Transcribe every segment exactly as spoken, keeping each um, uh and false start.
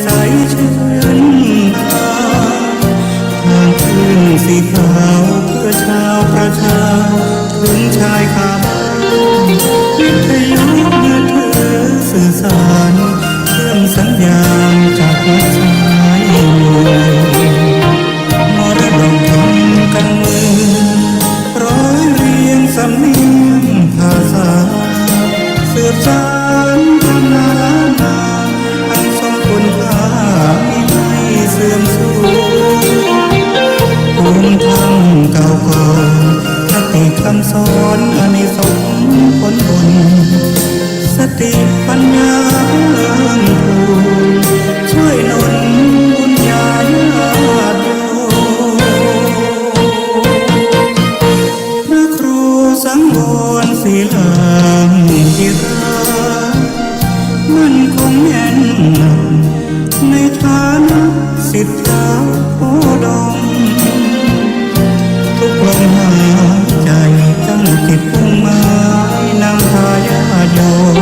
ใสชื่นตา ทางขึ้นสีขาวเพื่อชาวประชา ถึงชายคาบ้าน วิทยุมือถือสื่อสาร เชื่อมสัญญาณจากวัดสายมูล มรดกทำกำเมือง ร้อยเรียงสำเนียงภาษา สืบสานพัฒนาล้านนา อันทรงคุณค่ามิให้เสื่อมสูญ ภูมิธรรมเก่าก่อน คติคำสอนอานิสงส์ผลบุญ สติปัญญาเพิ่มพูน ช่วยหนุนบุญญาญาติโยม พระครูสังวรศิลาธิราช มั่นคงแน่นหนัก ในฐานะศิษย์เจ้าโพธิ์ดม ทุกลมหายใจตั้งจิตมุ่งหมาย นำพาญาติโยม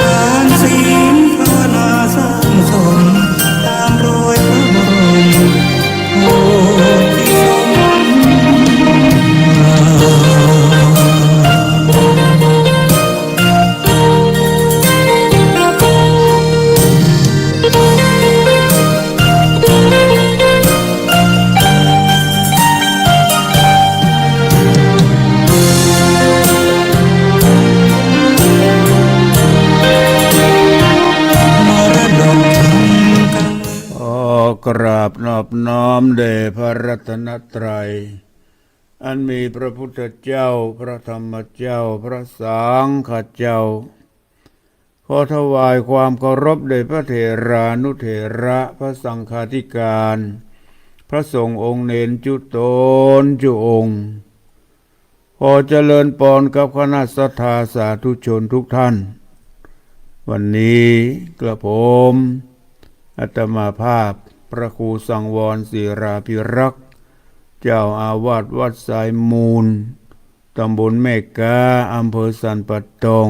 ทานศีลภาวนาสร้างสม ตามรอยพระบรมโพธิสมภาร ขอกราบนอบน้อมแด่พระรัตนตรัย อันมีพระพุทธเจ้า พระธรรมเจ้า พระสังฆเจ้า ขอถวายความเคารพแด่พระเถรานุเถระ พระสังฆาธิการ พระสงฆ์องค์เณรจุ๊ตนจุ๊องค์ ขอเจริญปอนกับคณะศรัทธาสาธุชนทุกท่าน วันนี้กระผม อาตมาภาพ พระครูสังวรศิลาภิรักษ์ เจ้าอาวาสวัดสายมูล ตำบลแม่ก๊า อำเภอสันป่าตอง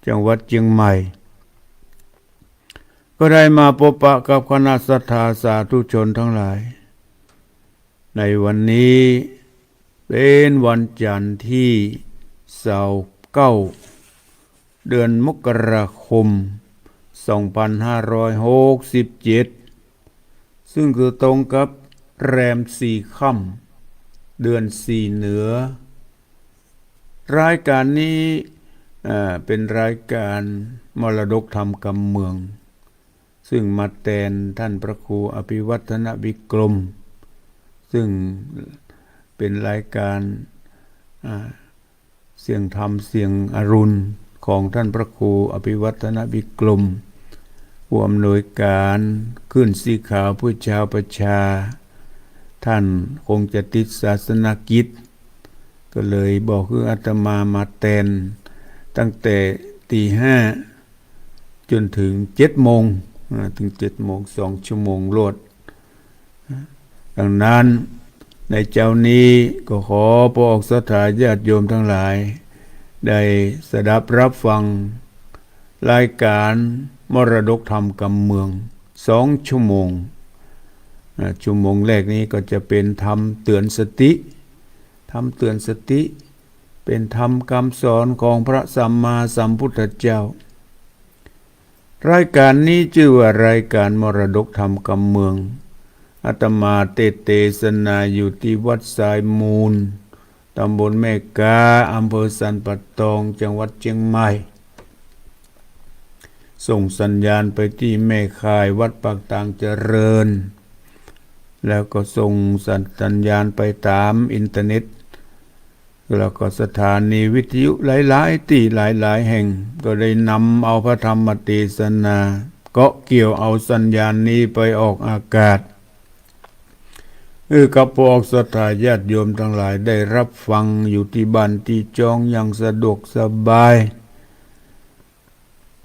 จังหวัดเจียงใหม่ ก็ได้มาปะปะกับคณะศรัทธาสาธุชนทั้งหลาย ในวันนี้เป๋นวันจันทร์ตี้ซาวเก้า เดือนมกราคม สองพันห้าร้อยหกสิบเจ็ด ซึ่งก็ตรงกับแรมสี่ค่ำ เดือนสี่เหนือ รายการนี้ เอ่อ เป๋นรายการมรดกธรรมกำเมือง ซึ่งมาแตนต้านพระครูอภิวัฒนวิกรม ซึ่งเป๋นรายการ อ่า เสียงธรรมเสียงอรุณของต้านพระครูอภิวัฒนวิกรม ผู้อำนวยการคลื่นสีขาวเพื่อชาวประชา ต้านคงจะติดศาสนกิจ ก็เลยบอกหื้ออาตมามาแตนตั้งแต่ตีห้า จ๋นเถิงเจ็ดโมง อ่า เถิงเจ็ดโมง สองชั่วโมงโลด ดังนั้นในเจ๊านี้ก็ขอปออกศรัทธาญาติโยมตังหลาย ได้สดับรับฟังรายการมรดกธรรมกำเมือง สองชั่วโมง อ่า ชั่วโมงแรกนี้ก็จะเป๋นธรรมเตื๋อนสติ ธรรมเตื๋อนสติ เป๋นธรรมกำสอนของพระสัมมาสัมพุทธเจ้า รายการนี้จื้อว่ารายการมรดกธรรมกำเมือง อาตมาเตสน์เตสนาอยู่ตี้วัดสายมูล ตำบลแม่ก๊า อำเภอสันป่าตอง จังหวัดเจียงใหม่ ส่งสัญญาณไปตี้แม่ข่ายวัดปากตางเจริญ แล้วก็ส่งสัญญาณไปต๋ามอินเทอร์เน็ต แล้วก็สถานีวิทยุหลายๆ ตี้หลายๆ แห่ง ก็ได้นำเอาพระธรรมเตสนา เกาะเกี่ยวเอาสัญญาณนี้ไปออกอากาศ เออ กับปออกศรัทธาญาติโยมตังหลายได้รับฟังอยู่ตี้บ้านตี้จองอย่างสะดวกสบาย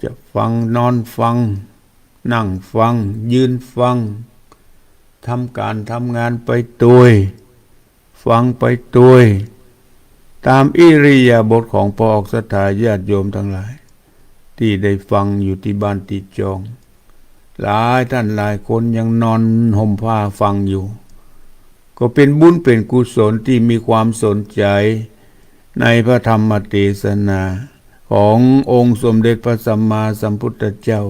จะฟังนอนฟัง นั่งฟัง ยืนฟัง ทำก๋านทำงานไปตวย ฟังไปตวย ต๋ามอิริยาบถของปออกศรัทธาญาติโยมตังหลาย ตี้ได้ฟังอยู่ตี้บ้านตี้จอง หลายต้านหลายคนยังนอนห่มผ้าฟังอยู่ ก็เป๋นบุญเป๋นกุศลตี้มีความสนใจ๋ในพระธรรมเตสนาขององค์สมเด็จพระสัมมาสัมพุทธเจ้า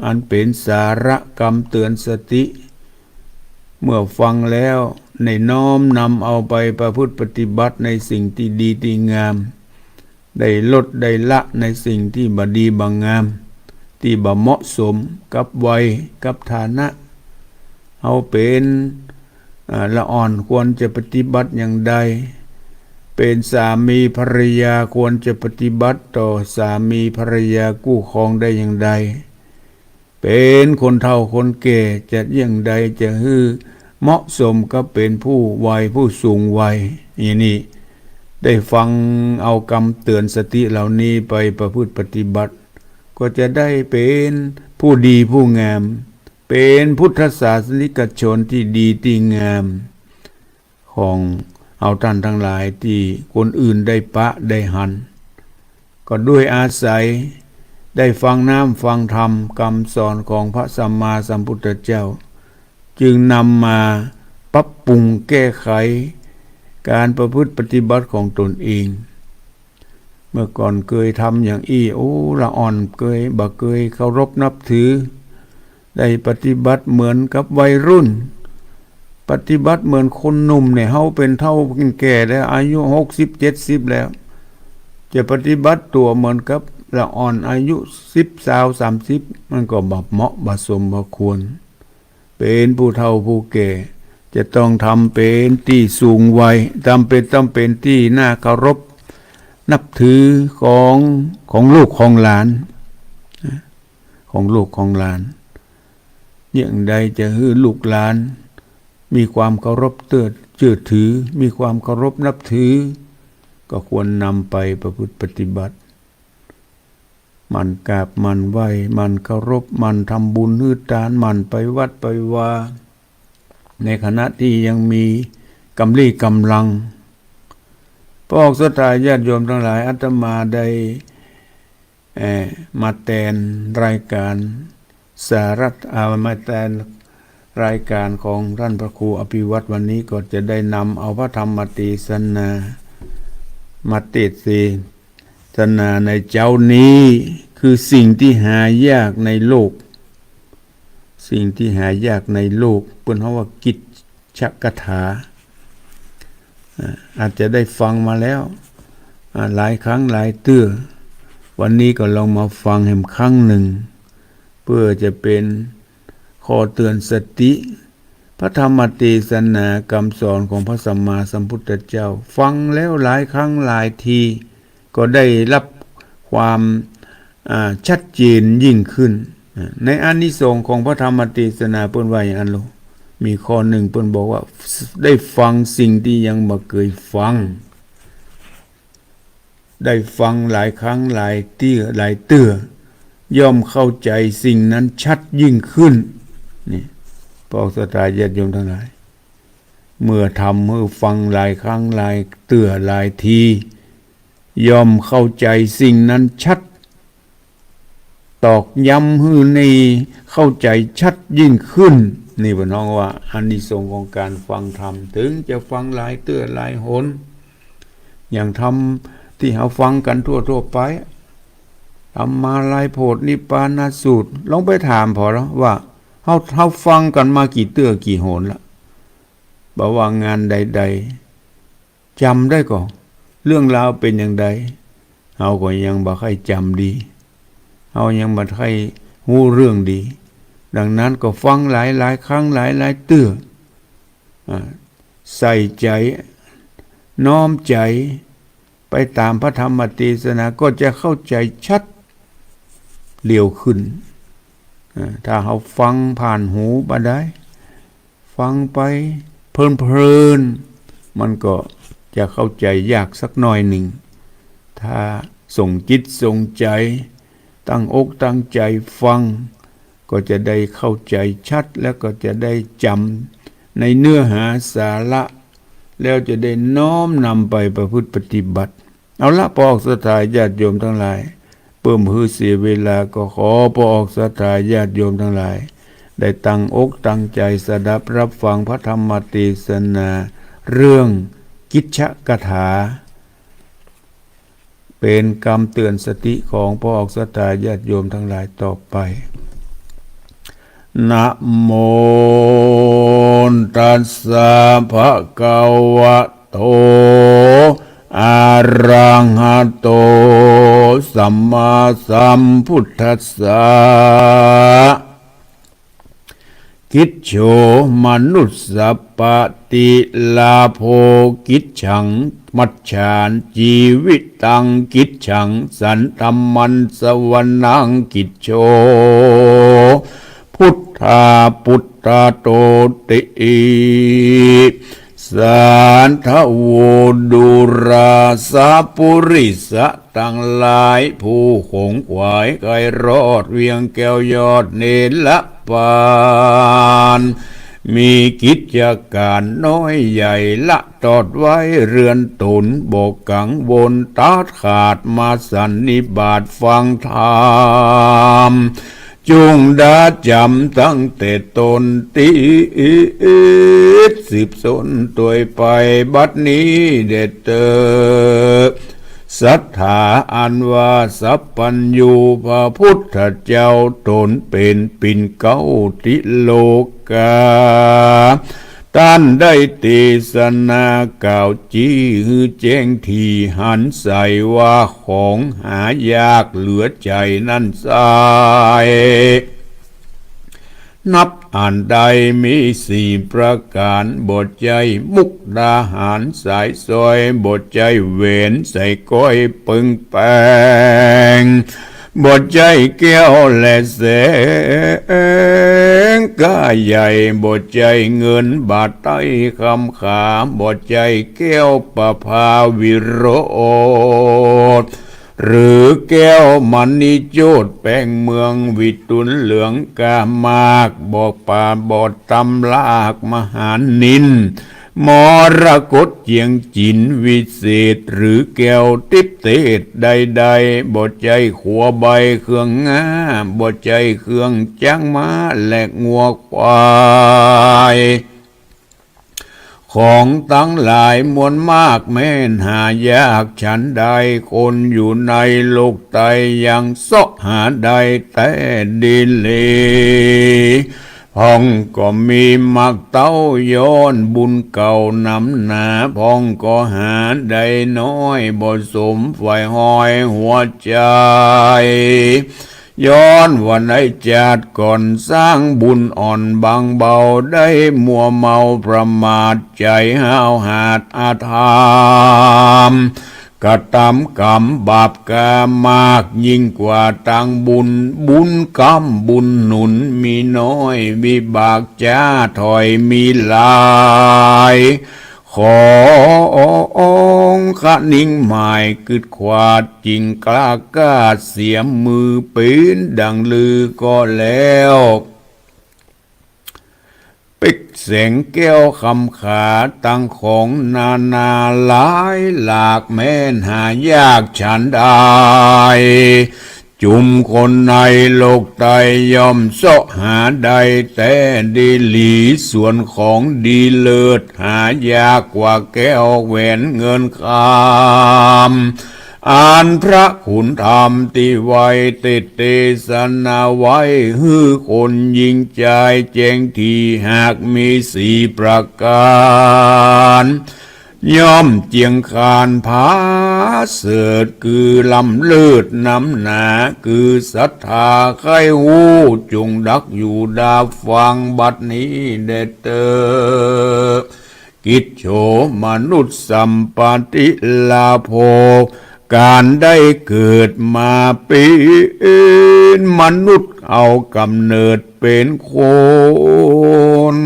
อันเป๋นสาระกำเตื๋อนสติ เมื่อฟังแล้วได้น้อมนำเอาไปประพฤติปฏิบัติในสิ่งตี้ดีตี้งาม ได้ลดได้ละในสิ่งตี้บ่ดีบ่งาม ตี้บ่เหมาะสมกับวัยกับฐานะ เฮาเป๋น อ่า ละอ่อนควรจะปฏิบัติอย่างใด เป๋นสามีภรรยาควรจะปฏิบัติต่อสามีภรรยากู้ครองได้อย่างใด เป๋นคนเฒ่าคนแก่จะอย่างใดจะหื้อเหมาะสมกับเป๋นผู้วัยผู้สูงวัย อย่างนี้ ได้ฟังเอากำเตื๋อนสติเหล่านี้ไปประพฤติปฏิบัติ ก็จะได้เป๋นผู้ดีผู้งาม เป๋นพุทธศาสนิกชนตี้ดีตี้งาม ของเฮาต้านตังหลายตี้คนอื่นได้ปะได้หัน ก็ด้วยอาศัยได้ฟังน้ำฟังธรรมกำสอนของพระสัมมาสัมพุทธเจ้า จึงนำมาปรับปรุงแก้ไขก๋านประพฤติปฏิบัติของตนเอง เมื่อก่อนเกยทำอย่างอี้ โอ้ ละอ่อนเกย บ่เกยเคารพนับถือ ได้ปฏิบัติเหมือนกับวัยรุ่น ปฏิบัติเหมือนคนหนุ่มเนี่ย เฮาเป๋นเฒ่าเป๋นแก่แล้ว อายุหกสิบเจ็ดสิบแล้ว จะปฏิบัติตั๋วเหมือนกับละอ่อนอายุสิบ ซาว สามสิบ มันก็บ่เหมาะบ่สมบ่ควร เป๋นผู้เฒ่าผู้แก่ จะต้องทำเป๋นตี้สูงวัย ทำเป๋น ต้องเป๋นตี้น่าเคารพนับถือของ ของลูกของหลาน ของลูกของหลาน อย่างใดจะหื้อลูกหลานมีความเคารพเตื้อ เจื้อถือ มีความเคารพนับถือ ก็ควรนำไปประพฤติปฏิบัติ หมั่นกราบ หมั่นไหว้ หมั่นเคารพ หมั่นทำบุญหื้อตาน หมั่นไปวัดไปวา ในขณะตี้ยังมีกำลี้กำลัง พระออกศรัทธาญาติโยมตังหลาย อาตมาได้ เอ่อ มาแตนรายก๋านสาระ อ่า มาแตนรายก๋านของต้านพระครูอภิวัตร วันนี้ก็จะได้นำเอาพระธรรมเตสนามาเตสนาในเจ๊านี้ คือสิ่งตี้หายากในโลก สิ่งตี้หายากในโลก เปิ้นฮ้องว่ากิจ ชกถา อ่า อาจจะได้ฟังมาแล้ว อ่า หลายครั้งหลายเตื้อ วันนี้ก็ลองมาฟังแหมครั้งนึ่ง เปื้อจะเป๋นข้อเตื๋อนสติ พระธรรมเตสนากำสอนของพระสัมมาสัมพุทธเจ้า ฟังแล้วหลายครั้งหลายที ก็ได้รับความ อ่า ชัดเจนยิ่งขึ้น อ่า ในอานิสงส์ของพระธรรมเตสนาเปิ้นว่าอย่างนั้นโล มีข้อนึ่งเปิ้นบอกว่า ได้ฟังสิ่งตี้ยังบ่เกยฟัง ได้ฟังหลายครั้งหลายเตื้อ หลายเตื้อ ย่อมเข้าใจ๋สิ่งนั้นชัดยิ่งขึ้น นี่ พระออกศรัทธาญาติโยมตังหลาย เมื่อทำหื้อฟังหลายครั้งหลายเตื้อหลายที ย่อมเข้าใจ๋สิ่งนั้นชัด ตอกย้ำหื้อในเข้าใจ๋ชัดยิ่งขึ้น นี่เปิ้นฮ้องว่าอานิสงส์ของก๋านฟังธรรม เถิงจะฟังหลายเตื้อหลายหน อย่างธรรมตี้เฮาฟังกั๋นทั่วๆ ไป ธรรมาลัยโผฏฐนิพพานสูตร ลองไปถามผ่อละว่า เฮา เฮาฟังกั๋นมากี่เตื้อกี่หนละ บ่ว่างานใดๆ จ๋ำได้ก่อ เรื่องราวเป๋นอย่างใด เฮาก็ยังบ่ใค่จ๋ำดี เฮายังบ่ใค่ฮู้เรื่องดี ดังนั้นก็ฟังหลายๆ ครั้งหลายๆ เตื้อ อ่า ใส่ใจ๋ น้อมใจ๋ ไปต๋ามพระธรรมเตสนา ก็จะเข้าใจ๋ชัดเร็วขึ้น อ่า ถ้าเฮาฟังผ่านหูบ่ดาย ฟังไปเพลินๆ มันก็จะเข้าใจ๋ยากสักหน้อยนึ่ง ถ้าส่งจิตส่งใจ๋ ตั้งอกตั้งใจ๋ฟัง ก็จะได้เข้าใจ๋ชัด แล้วก็จะได้จ๋ำในเนื้อหาสาระ แล้วจะได้น้อมนำไปประพฤติปฏิบัติ เอาละ พระออกศรัทธาญาติโยมตังหลาย เปื้อบ่หื้อเสียเวลา ก็ขอป้อออกศรัทธาญาติโยมตังหลาย ได้ตั้งอกตั้งใจ๋สดับฮับฟังพระธรรมเตสนา เรื่องกิจจคาถา เป๋นกำเตื๋อนสติของป้อออกศรัทธาญาติโยมตังหลายต่อไป นะโมตัสสะ ภะคะวะโต อะระหะโต สัมมาสัมพุทธัสสะ กิจโฉ มนุสสะปะติลาโภ กิจฉัง มัจฉัน จีวิตัง กิจฉัง สันธัมมัน สะวะนัง กิจโฉ พุทธา ปุตตะโตติ สาธะโว ดูราสะ ปุริสะตังหลาย ผู้ขนขวายใค่รอด เวียงแก้วยอดเนรปาน มีกิจก๋านน้อยใหญ่ ละตอดไว้เฮือนต๋น บ่กังวล ตัดขาดมาสันนิบาตฟังธรรม จุ่งดาจ๋ำตั้งแต่ต๋นตี้ สืบสนตวยไปบัดนี้เด็ดเต๊อะ ศรัทธาอันว่าสัพพัญญูพระพุทธเจ้าต๋นเป๋นปิ่นเกล้าติโลกา ต้านได้เตสนากล่าวจี้หื้อแจ้งถี่หันใสว่าของหายากเหลือใจ๋นั้นไส้ นับอันใดมีสี่ประก๋าน บ่ใจ้มุกดาหารสายสร้อย บ่ใจ้แหวนใส่ก้อยเปิงแปง บ่ใจ้แก้วและแสงก้าใหญ่ บ่ใจ้เงินบาทไต้คำขา บ่ใจ้แก้วประภาวิโรจน์ หรือแก้วมณีโจทย์แป้งเมืองวิดุลย์เหลืองกามาก บ่ปาบ่ตำลากมหานิล มรกตเจียงจิ๋นวิเศษ หรือแก้วทิพย์เทศใดๆ บ่ใจ้ขัวใบเครื่องง้า บ่ใจ้เครื่องจ๊างม้าและงัวควาย ของตังหลายมวลมากแม่นหายากฉันใด คนอยู่ในโลกไตยังเซาะหาได้แต๊ดีหลี พ่องก็มีมากเต้าย้อนบุญเก่าหนำหนา พ่องก็หาได้น้อยบ่สมใฝ่ฮอยหัวใจ๋ ย้อนว่าในจาติก่อนสร้างบุญอ่อนบางเบา ได้มัวเมาประมาทใจ๋ห้าวหาญอธรรม กระตำกรรมบาปกามากยิ่งกว่าตังบุญ บุญค้ำบุญหนุนมีน้อย วิบากจ๊าถอยมีหลาย ของคะนิงหมายกึ๊ดขวาด จิ่งกล้ากล้าเสียมือปี๋นดังลือก็แล้ว ปิ๊กแสงแก้วคำขาตังของนานาหลายหลากแม่นหายากฉันใด จุมคนในโลกไตย่อมเซาะหาได้แต๊ดีหลี ส่วนของดีเลิศหายากกว่าแก้วแหวนเงินคำ อันพระคุณธรรมตี้ไว้เตสนาไว้หื้อคนยิงจายแจ้งถี่หากมีสี่ประก๋าน ย่อมเจียงคานผาเสริฐ คือล้ำเลิศหนำหนา คือศรัทธาใค่ฮู้ จุ่งดักอยู่ดาฟังบัดนี้แด่เต๊อะ กิจโฉมนุสสัมปติลาโภ ก๋านได้เกิดมาเป๋นมนุษย์ เอาก๋ำเนิดเป๋นคน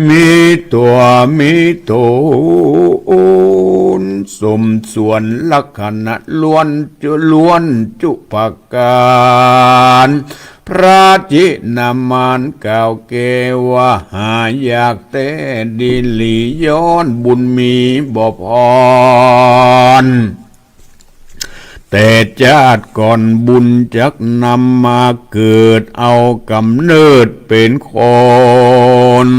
มีตั๋วมีต๋น สมส่วนลักษณะล้วนจุ ล้วนจุประก๋าน พระเจนมานกล่าวแก้ว่าหายากแต๊ดีหลี ย้อนบุญมีบ่ผ่อน แต่จาติก่อนบุญจักนำมาเกิดเอาก๋ำเนิดเป๋นคน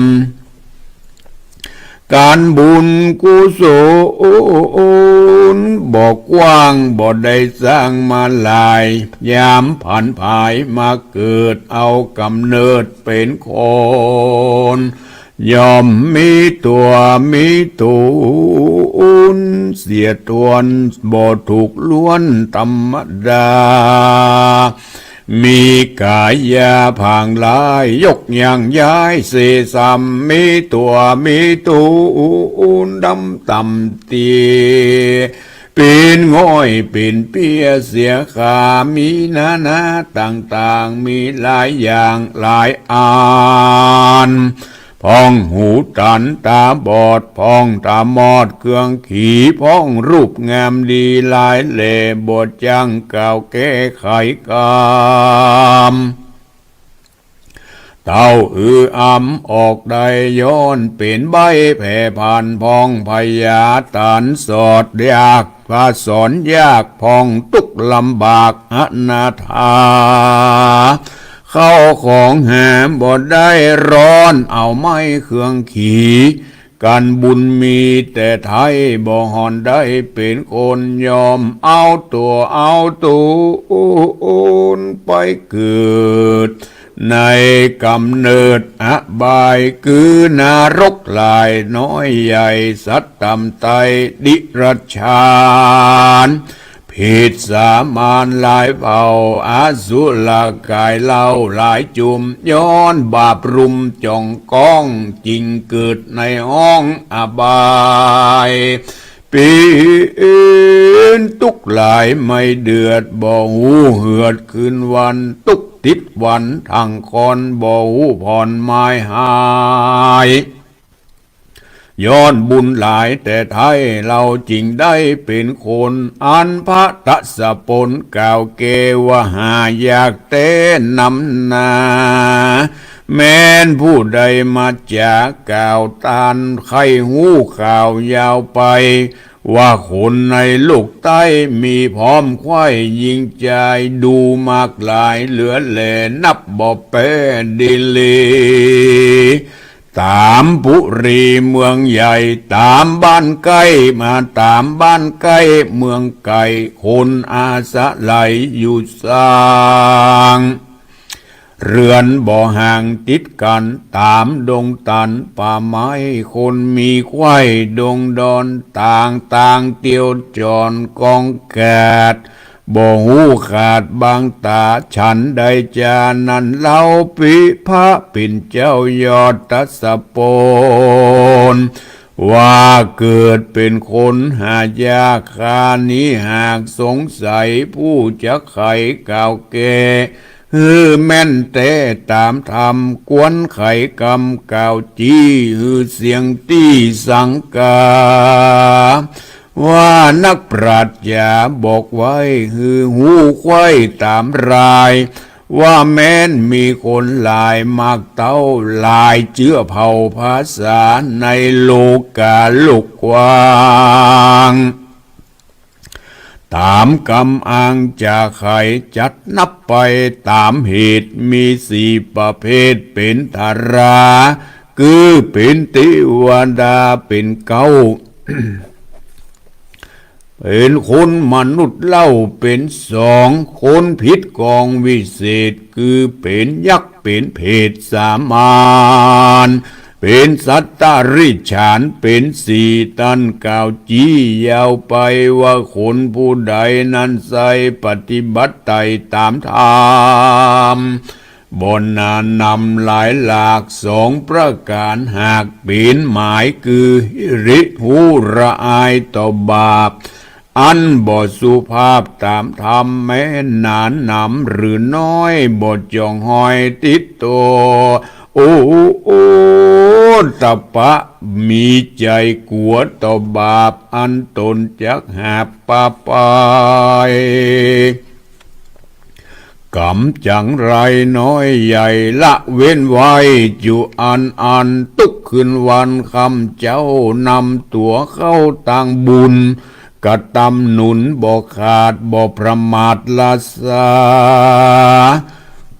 ก๋านบุญกุศลบ่กว้าง บ่ได้สร้างมาหลาย ยามผันผายมาเกิดเอาก๋ำเนิดเป๋นคน ย่อมมีตั๋วมีตูน เสี้ยตวนบ่ถูกล้วนธรรมดา มีก๋ายาผางหลาย ยกย่างย้ายเสสาม มีตั๋วมีตูน ดำต่ำเตี้ย เป๋นง่อยเป๋นเปี้ยเสียขา มีนานาต่างๆ มีหลายอย่างหลายอัน พ่องหูตันต๋าบอด พ่องต๋ามอดเครื่องขี พ่องรูปงามดีหลายแหล่ บ่จั้งกล่าวแก้ไขกำ เต้าอืออำออกได้ ย้อนเป๋นใบ้แผ่ผ่าน พ่องพยาต๋านสอดยาก ผสอนยาก พ่องตุ๊กข์ลำบากอนาถา เข้าของหาบ่ได้ ร้อนเอาไม้เครื่องขี ก๋านบุญมีแต่ไท้ บ่ห่อนได้เป๋นคน ย่อมเอาตั๋วเอาตูนไปเกิด ในก๋ำเนิดอบาย คือนรกหลายน้อยใหญ่ สัตว์ต่ำไต้ ดิรัจฉาน เปรตสามานหลายเผ่า อสุรกายเล่าหลายจุ่ม ย้อนบาปรุมจ่องก้อง จึงเกิดในห้องอบาย เป๋นตุ๊กข์หลายไม่เดือด บ่ฮู้เหือดคืนวัน ตุ๊กข์ติดวันทั้งคอน บ่ฮู้ผ่อนหมายหาย ย้อนบุญหลายแต่ไท้ เฮาจึงได้เป๋นคน อันพระทศพลกล่าวแก้ว่า หายากแต๊นำนา แม้นผู้ใดมาจ๋ากล่าวตาน ใค่ฮู้ข่าวยาวไป ว่าคนในโลกไต้มีพร้อมใค่ ญิงจายดูมากหลาย เหลือแหล่นับบ่แป๊ดีหลี ต๋ามปุรีเมืองใหญ่ ต๋ามบ้านใก้ มาต๋ามบ้านใก้เมืองไก๋ คนอาศัยอยู่สร้าง เฮือนบ่ห่างติดกั๋น ต๋ามดงตันป่าไม้ คนมีใค่ดงดอน ต่างๆ เตียวจ๋อนกองแกด บ่ฮู้ขาดบางต๋า ฉันใดจานั้นเล่า ปิพระเป๋นเจ้ายอดทศพล ว่าเกิดเป๋นคนหายาก ครานี้หากสงสัย ผู้จะไขกล่าวแก้ หื้อแม่นแต๊ต๋ามธรรม ควรไขกำกล่าวจี้ หื้อเสียงตี้สังกา ว่านักปราชญ์จ๋าบอกไว้ หื้อฮู้ใค่ต๋ามราย ว่าแม้นมีคนหลายมากเต้า หลายเจื้อเผ่าภาษา ในโลกาโลกกว้าง ต๋ามกำอังจะไขจัดนับไป ต๋ามเหตุมีสี่ประเภท เป๋นทารา คือเป๋นเตวดาเป๋นเก๊า เป๋นคนมนุษย์เล่าเป๋นสอง คนผิดกองวิเศษ คือเป๋นยักษ์เป๋นเปรตสามาน เป๋นสัตว์ตะริจฉานเป๋นสี่ ต้านกล่าวจี้ยาวไป ว่าคนผู้ใดนั้นใส่ปฏิบัติไต่ต๋ามธรรม บ่หนาหนำหลายหลากสองประก๋าน หากเป๋นหมายคือหิริ ฮู้ละอายต่อบาป อันบ่สุภาพต๋ามธรรม แม้นหนาหนำหรือน้อย บ่จ่องฮอยติดตั๋ว โอ โอตตัปปะ มีใจ๋กั๋วต่อบาป อันต๋นจักหาบปาไป กำจั๋งไรน้อยใหญ่ ละเว้นไว้จุอันอัน ตุ๊กคืนวันค่ำเจ๊า นำตั๋วเข้าตางบุญ กระตำหนุนบ่ขาดบ่ประมาทละสา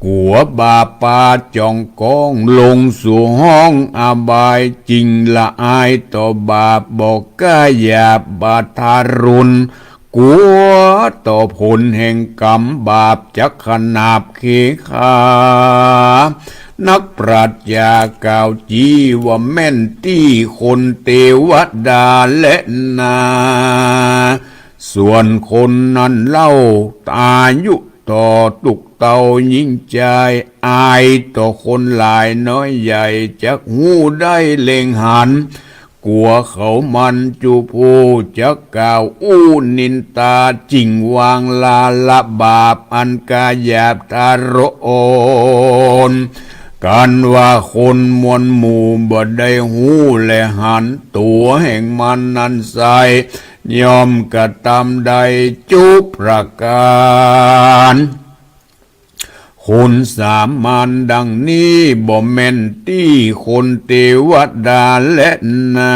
กั๋วบาปปาจ๋องก้องลงสู่ห้องอบาย จึงละอายต่อบาปบ่กล้าหยาบบ่ทารุณ กั๋วต่อผลแห่งกรรมบาปจักขนาบเขขา นักปราชญ์กล่าวจี้ว่าแม่นตี้คนเตวดาแลนา ส่วนคนนั้นเล่าอายุต่อตุ๊กเต้าญิงจาย อายต่อคนหลายน้อยใหญ่ จักฮู้ได้เล็งหัน กั๋วเขามันจุผู้จักกล่าวอู้นินตา จึงวางลาละบาปอันกล้าหยาบทารุณ กันว่าคนมวลหมู่บ่ได้ฮู้และหันตั๋วแห่งมันนั้นไส้ ย่อมกระตำได้จุประก๋าน คนสามัญดังนี้บ่แม่นตี้คนเตวดาแลนา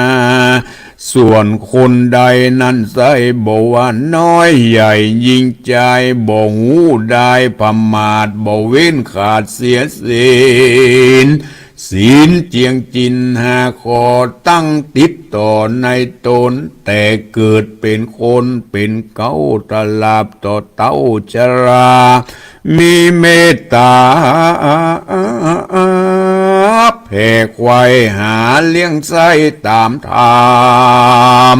ส่วนคนใดนั้นไส้บ่ว่าน้อยใหญ่ญิงจาย บ่ฮู้ได้ประมาทบ่เว้นขาดเสียศีล ศีลเจียงจินห้าข้อตั้งติดต่อในต๋น แต่เกิดเป๋นคนเป๋นเก๊าตราบต่อเต้าชรา มีเมตต๋าแผ่ไขว่หาเลี้ยงไส้ต๋ามธรรม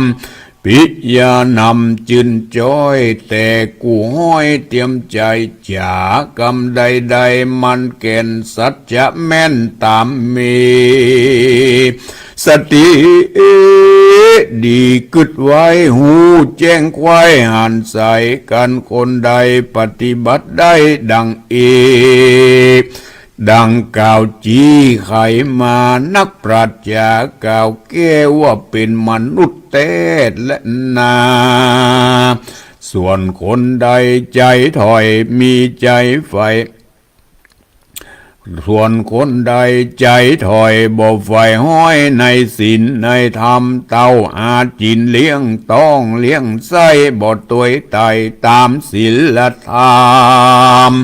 ปิยะนำจื้นจ้อย แต่กู้ฮ้อยเตียมใจ๋ จ๋ากำใดๆ มันแก่นสัจจะแม่นต๋ามมี สติดีกึ๊ดไว้ ฮู้แจ้งไขว่หันใส กันคนใดปฏิบัติได้ดังเอก ดังกล่าวจี้ไขมา นักปราชญ์กล่าวแก้ว่าเป๋นมนุษย์แต๊แลนา ส่วนคนใดใจ๋ถอยมีใจ๋ใฝ่ ส่วนคนใดใจ๋ถอยบ่ใฝ่ฮ้อยในศีลในธรรม เต้าอาจินเลี้ยงต๊องเลี้ยงไส้ บ่ตวยไต่ต๋ามศีลธรรม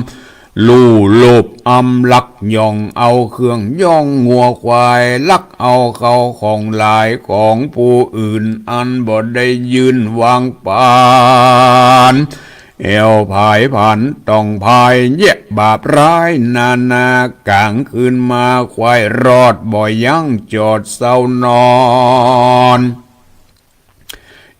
ลู่โลภอำลัก ย่องเอาเครื่องย่องงัวควาย ลักเอาเข้าของหลายของผู้อื่น อันบ่ได้ยื่นวางปาน แอ่วผายผันต้องพายแยะบาปร้ายนานา ก๋างคืนมาไขว่รอดบ่ยั้งจอดเซานอน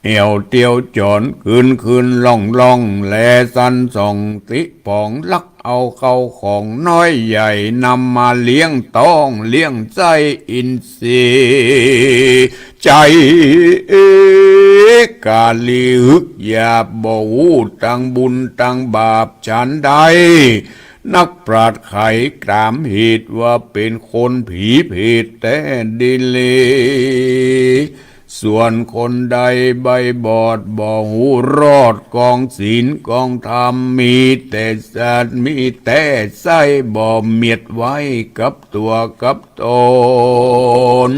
แอ่วเตียวจ๋อนคืนคืนล่องล่อง แลสันส่องติป๋อง ลักเอาเข้าของน้อยใหญ่ นำมาเลี้ยงต๊องเลี้ยงไส้อินทรีย์ ใจ๋กาลีหึกหยาบ บ่ฮู้ตังบุญตังบาปฉันใด นักปราชญ์ไขต๋ามเหตุว่าเป๋นคนผีเผตแต๊ดีหลี ส่วนคนใดใบบอดบ่ฮู้รอดกองศีลกองธรรม มีแต่สัตว์มีแต่ไส้ บ่เมียดไว้กับตั๋วกับต๋น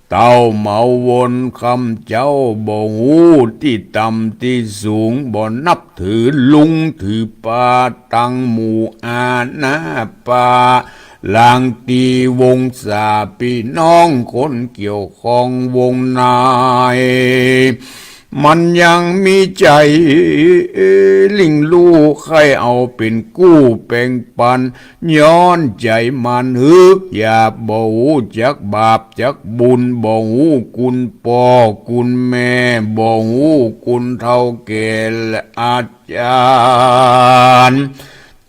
เต้าเหมาวนคำเจ้า บ่ฮู้ตี้ต่ำตี้สูง บ่นับถือลุงถือป้า ตังหมู่อาณาป้า ลางตี้วงศาปี้น้องคนเกี่ยวข้องวงใน มันยังมีใจ๋ลิ่งลู่ ใค่เอาเป๋นกู้แบ่งปัน ย้อนใจ๋มันหึกหยาบ บ่ฮู้จักบาปจักบุญ บ่ฮู้คุณป้อคุณแม่ บ่ฮู้คุณเฒ่าแก่และอาจ๋ารย์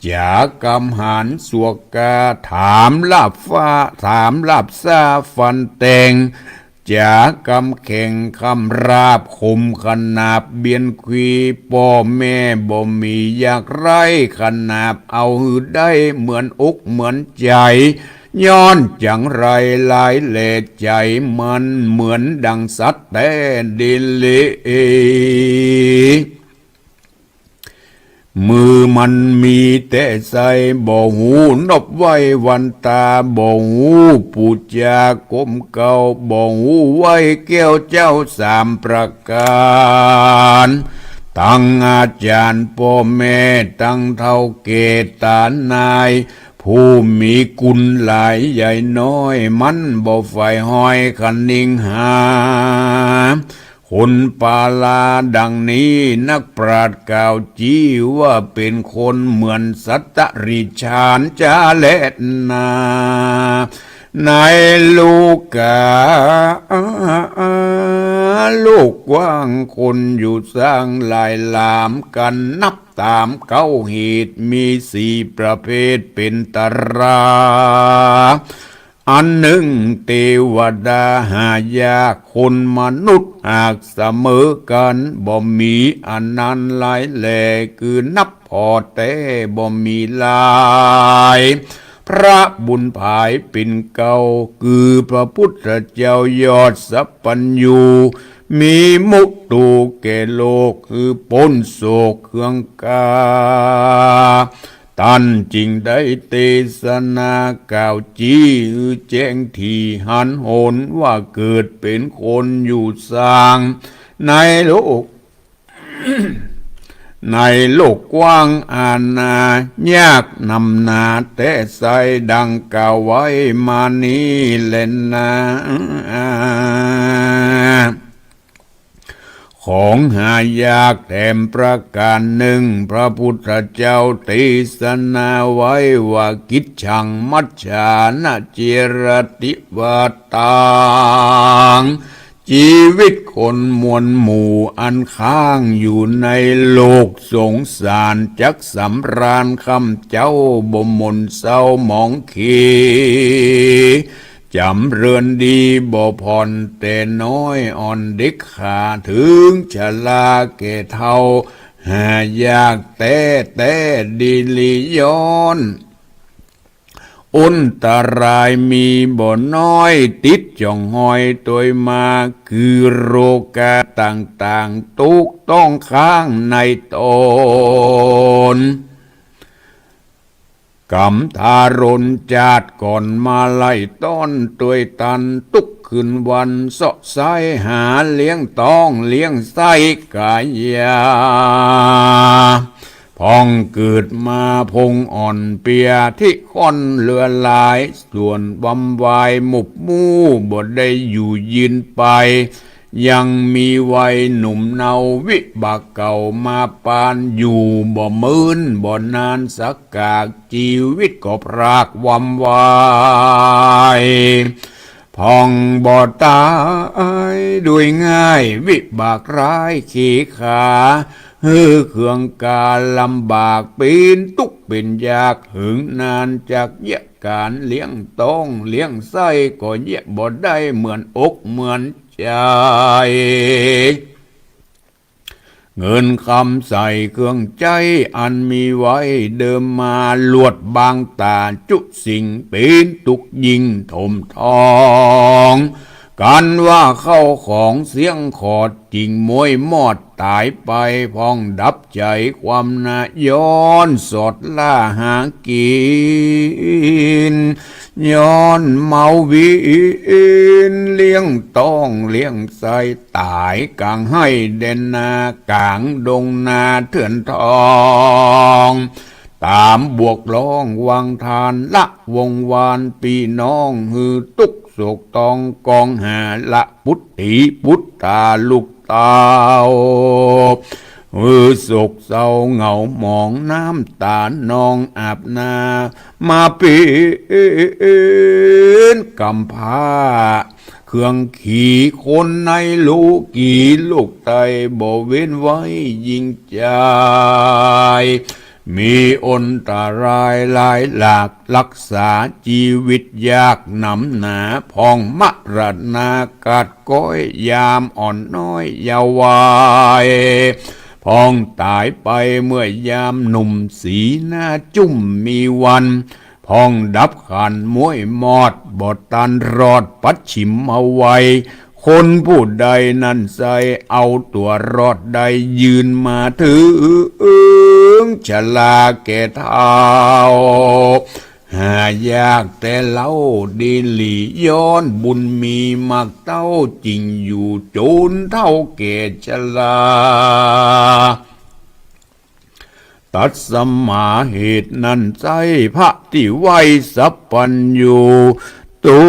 จ๋ากำหารสวกา ถามลาบฟ้า ถามลาบซ่าฟันแตง จ๋ากำแข็งคำราบ คมขนาบเบียนควี ป้อแม่บ่มีอยากไร้ ขนาบเอาหื้อได้เหมือนอกเหมือนใจ๋ ย้อนจั๋งไรหลายแหล่ใจ๋มันเหมือนดังสัตว์แต๊ดีหลี มือมันมีแต่ใส บ่ฮู้นบไหว้วันต๋า บ่ฮู้ปู๋จาก้มเกล้า บ่ฮู้ไหว้แก้วเจ้าสามประก๋าน ตังอาจ๋ารย์ป้อแม่ ตังเฒ่าแก่ต๋านาย ผู้มีกุณหลายใหญ่น้อย มันบ่ใฝ่ฮ้อยคะนิงหา คนปาลาดังนี้ นักปราชญ์กล่าวจี้ว่าเป๋นคนเหมือนสัตว์เดรัจฉานจะแลนา ในโลก๋า โลกกว้างคนอยู่สร้างหลายหลามกั๋น นับต๋ามเก๊าเหตุ มีสี่ประเภทเป๋นตรา อันนึ่ง เตวดาหายาก คนมนุษย์หากเสมอกั๋น บ่มีอันนั้นหลายแล คือนับผ่อแต๊บ่มีหลาย พระบุญผายเป๋นเกล้า คือพระพุทธเจ้ายอดสัพพัญญู มีมุทูแก่โลก คือป๊นโศกเครื่องกา ต้านจึงได้เตสนากล่าวจี้ หื้อแจ้งถี่หันหน ว่าเกิดเป๋นคนอยู่สร้าง ในโลก ในโลกกว้างอาณายากหนำหนาแต๊ไซร้ ดังกล่าวไว้มานี้แลนา ของหายากแถมประก๋านนึ่ง พระพุทธเจ้าเตสนาไว้ว่า กิจฉัง มัจฉานะ เจรติวาตัง จีวิตคนมวลหมู่อันค้างอยู่ในโลกสงสาร จักสำราญค่ำเจ๊าบ่หม่นเศร้าหมองเค จ๋ำเริญดีบ่ผ่อนแต่น้อย อ่อนเด็กขาเถิงชราแก่เฒ่า หายากแต๊แต๊ดีหลีย้อน อันตรายมีบ่น้อย ติดจ๋องห้อยตวยมา คือโรคาต่างๆ ตุ๊กต้องค้างในตน กำทารุณจาติก่อนมาไล่ต้อนตวยตัน ตุ๊กคืนวันเซาะไซ้หาเลี้ยงต๊องเลี้ยงไส้ก๋ายา พ่องเกิดมาพงอ่อนเปีย ที่ค่อนเหลือหลาย ส่วนวำวายหมบหมู่ บ่ได้อยู่ยืนไป ยังมีวัยหนุ่มเนา วิบากเก่ามาปาน อยู่บ่มื้นบ่นานสักกาก จีวิตก็พรากวำวาย พ่องบ่ต๋ายโดยง่าย วิบากร้ายเขขา หื้อเคืองกาลำบาก เป๋นตุ๊กเป๋นยาก เหิงนานจักเยียะก๋าน เลี้ยงต๊องเลี้ยงไส้ก็เยียะบ่ได้ เหมือนอกเหมือนใจ๋ เงินคำใส่เครื่องใจ๊ อันมีไว้เดิมมา ลวดบางต๋าจุสิ่ง เป๋นตุ๊กยิ่งถมท้อง กันว่าเข้าของเสี้ยงขอด จิ่งม้วยมอดต๋ายไป พ่องดับใจ๋ความนาย้อน สอดล่าหากิ๋น ย้อนเมาวิน เลี้ยงต๊องเลี้ยงไส้ ต๋ายก๋างไฮ่แดนนา ก๋างดงนาเถื่อนทอง ต๋ามบวกร้องวางทาน ละวงวานปี้น้อง หื้อตุ๊กโศกตองกองหา ละปุตถีปุตต๋าลูกเต้า หื้อโศกเศร้าเหงาหมอง น้ำต๋านองอาบหน้า มาเป๋นกำพร้า เครื่องขีคนในโลกี โลกไต้บ่เว้นไว้ยิ่งใจ๋ มีอันตรายหลายหลาก รักษาจีวิตยากหนำหนา พ่องมรณากัดก๊อย ยามอ่อนน้อยเยาว์วัย พ่องต๋ายไปเมื่อยามหนุ่ม สีหน้าจุ่มมีวัน พ่องดับขันม้วยมอด บ่ตันรอดปัดฉิมมาวัย ค คนผู้ใดนั้นไซร้เอาตั๋วรอดได้ ยืนมาเถิงชราแก่เฒ่า หายากแต๊เล่าดีหลี ย้อนบุญมีมากเต้า จึงอยู่จนเฒ่าแก่ชรา ตัสมาเหตุนั้นไซร้ พระตี้ไหว้สัพพัญญู ต๋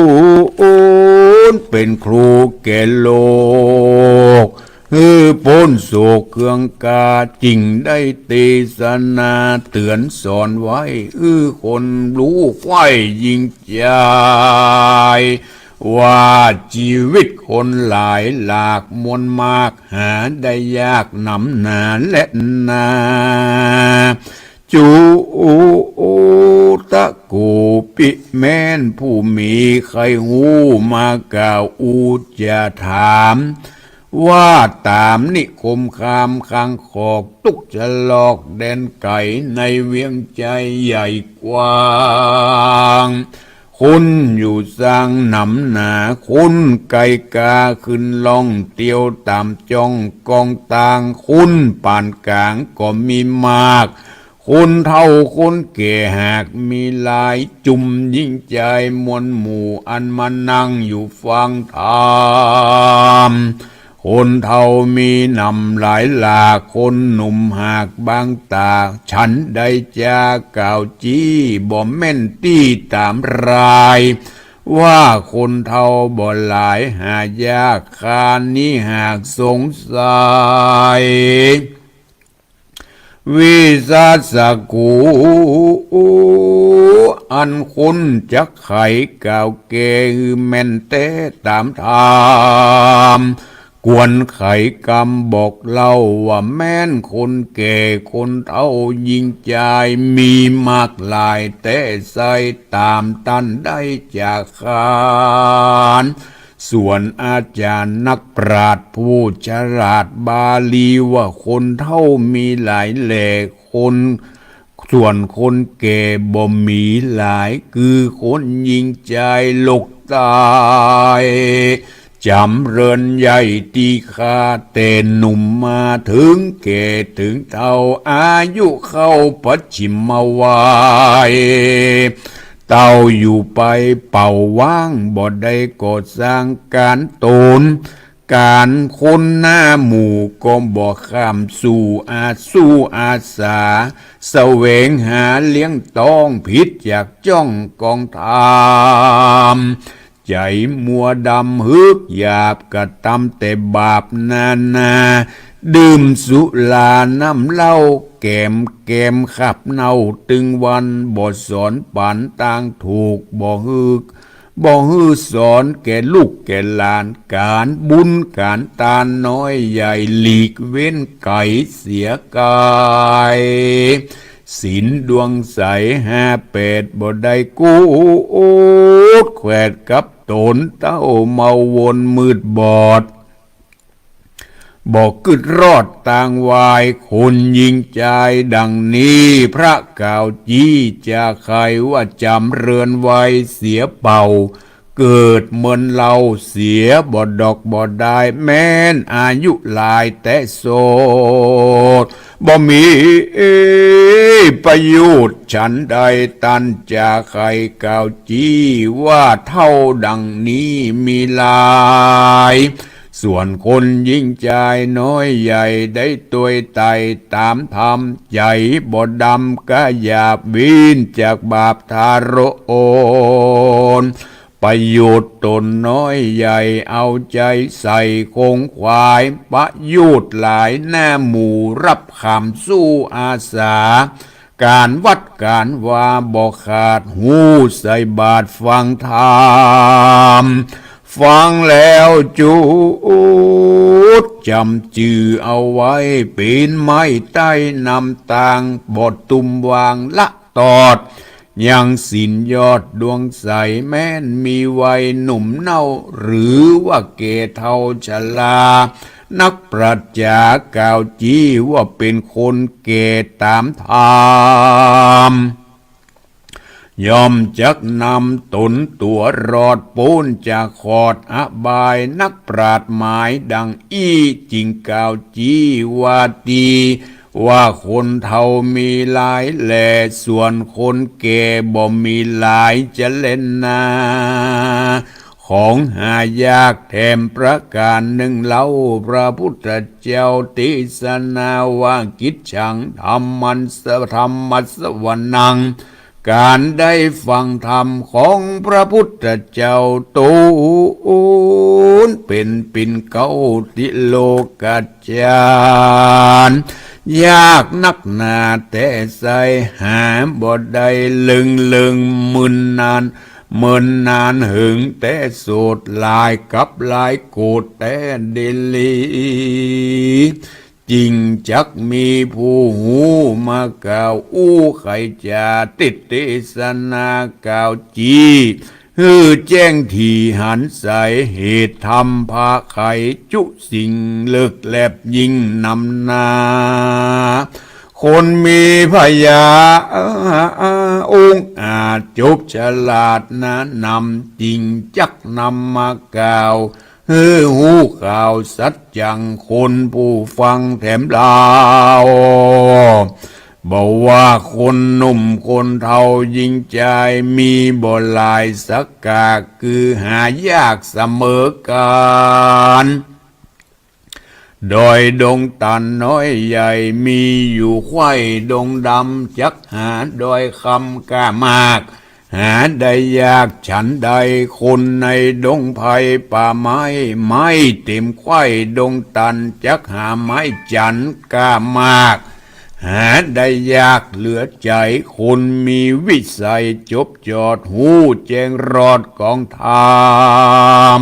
นเป๋นครูแก่โลก หื้อป๊นโศกเคืองกา จึงได้เตสนาเตื๋อนสอนไว้ หื้อคนฮู้ใค่ยิ่งใจ๋ ว่าจีวิตคนหลายหลากมวลมาก หาได้ยากหนำหนาแลนา จุตะโกปิ แม้นผู้มีใค่ฮู้ มากล่าวอุจจาถาม ว่าต๋ามนิคมคาม คางขอกตุ๊กชะลอก แดนไก๋ในเวียงไชยใหญ่กว้าง คนอยู่ซางหนำหนา คนไก๋ก๋าขึ้นล่องเตียว ต๋ามจ้องกองตาง คนป๋านก๋างก็มีมาก คนเฒ่าคนแก่หากมีหลาย จุมยิ่งใจ๋มวลหมู่ อันมานั่งอยู่ฟังธรรม คนเฒ่ามีหนำหลายหลาก คนหนุ่มหากบางต๋า ฉันใดจากล่าวจี้ บ่แม่นตี้ต๋ามราย ว่าคนเฒ่าบ่หลายหายาก ครานี้หากสงสัย วิสาสะกู อันคนจักไขกล่าวแก่ หื้อแม่นแต๊ต๋ามธรรม ควรไขกำบอกเล่า ว่าแม้นคนแก่คนเฒ่ายิ่งใจ๋ มีมากหลายแต๊ไซร้ ต๋ามต้านได้จากขาน ส่วนอาจ๋ารย์นักปราชญ์ผู้ฉลาดบาลี ว่าคนเฒ่ามีหลายแหล่ คน ส่วนคนแก่บ่มีหลาย คือคนยิ่งใจ๋หลกต๋าย จ๋ำเริญใหญ่ตี้ข้า แต่หนุ่มมาเถิงแก่เถิงเฒ่า อายุเข้าปัจฉิมวัย เต้าอยู่ไปเปล่าว่าง บ่ได้ก่อสร้างก๋านต๋น ก๋านคนหน้าหมู่ก็บ่ข้ามสู่ อาสู้อาสา แสวงหาเลี้ยงต๊อง ผิดจากจ้องกองธรรม ใจ๋มัวดำ ฮึกหยาบกระตำแต่บาปนานา ดื่มสุราน้ำเหล้า แก๋มแกมขับเน่าตึงวัน บ่สอนปั๋นตางถูก บ่หื้อ บ่หื้อสอนแก่ลูกแก่หลาน ก๋านบุญก๋านตานน้อยใหญ่ หลีกเว้นไก๋เสียไกล ศีลดวงใสห้าแปด บ่ได้กูดแขวดกับต๋น เต้าเมาวนมืดบอด บ่กึ๊ดรอดตางวาย คนยิ่งใจ๋ดังนี้ พระกล่าวจี้จะใค่ ว่าจ๋ำเริญวัยเสียเปล่า เกิดเมินเฮาเสียบ่ดอกบ่ดาย แม้นอายุหลายแต๊โสด บ่มีประโยชน์ฉันใด ตันจะใค่กล่าวจี้ ว่าเฒ่าดังนี้มีหลาย ส่วนคนยิ่งใจ๋น้อยใหญ่ ได้ตวยไต่ต๋ามธรรม ใจ๋บ่ดำก้าหยาบ วิ้นจากบาปทารุณ ประโยชน์ต๋นน้อยใหญ่ เอาใจ๋ใส่คงขวาย ประโยชน์หลายหน้าหมู่ รับขามสู้อาสา ก๋านวัดก๋านวาบ่ขาด ฮู้ใส่บาตรฟังธรรม ฟังแล้วจุดจ๋ำจื้อเอาไว้ ปี๋นไม้ใต้น้ำตาง บ่ตุ่มวางละตอด ยังศีลยอดดวงใส แม้นมีวัยหนุ่มเน่า หรือว่าแก่เฒ่าชรา นักปรัชญากล่าวจี้ ว่าเป๋นคนแก่ต๋ามธรรม ย่อมจักนำต๋นตั๋วรอดป๊นจากขอดอบาย นักปราชญ์หมายดังอี้จึงกล่าวจี้ว่าตี้ ว่าคนเฒ่ามีหลายแล ส่วนคนแก่บ่มีหลายจะแลนา ของหายากแถมประก๋านนึ่งเล่า พระพุทธเจ้าเตสนาว่า กิจฉัง ธัมมัสสะ ธัมมัสสวนัง ก๋านได้ฟังธรรมของพระพุทธเจ้า ต๋นเป๋นปิ่นเกล้าติโลกจาร์ ยากนักหนาแต๊ไซร้ หาบ่ได้ เลิงเลิงมึนนาน มึนนานเหิงแต๊โสด หลายกัปหลายโกฏแต๊ดีหลี จึงจักมีผู้ฮู้มากล่าวอู้ไขจ๋า เตส เตสนากล่าวจี้ หื้อแจ้งถี่หันใส เหตุธรรมพาไขจุสิ่งเลิกแลบยิ่งนำนา คนมีผญาองอาจจบฉลาดนะนำ จึงจักนำมากล่าว หื้อฮู้ข่าวสัจจัง คนผู้ฟังแถมเล่า บ่ว่าคนหนุ่มคนเฒ่าหญิงจาย มีบ่หลายสักกา คือหายากเสมอกั๋น ดอยดงตาลน้อยใหญ่ มีอยู่ไขว้ดงดำ จักหาดอยคำก้ามาก หาได้ยากฉันใด คนในดงไพรป่าไม้ ไม้เต็มไขว้ดงตาล จักหาไม้จันทร์ก้ามาก หาได้ยากเหลือใจ๋ คนมีวิสัยจบจอด ฮู้แจ้งรอดกองธรรม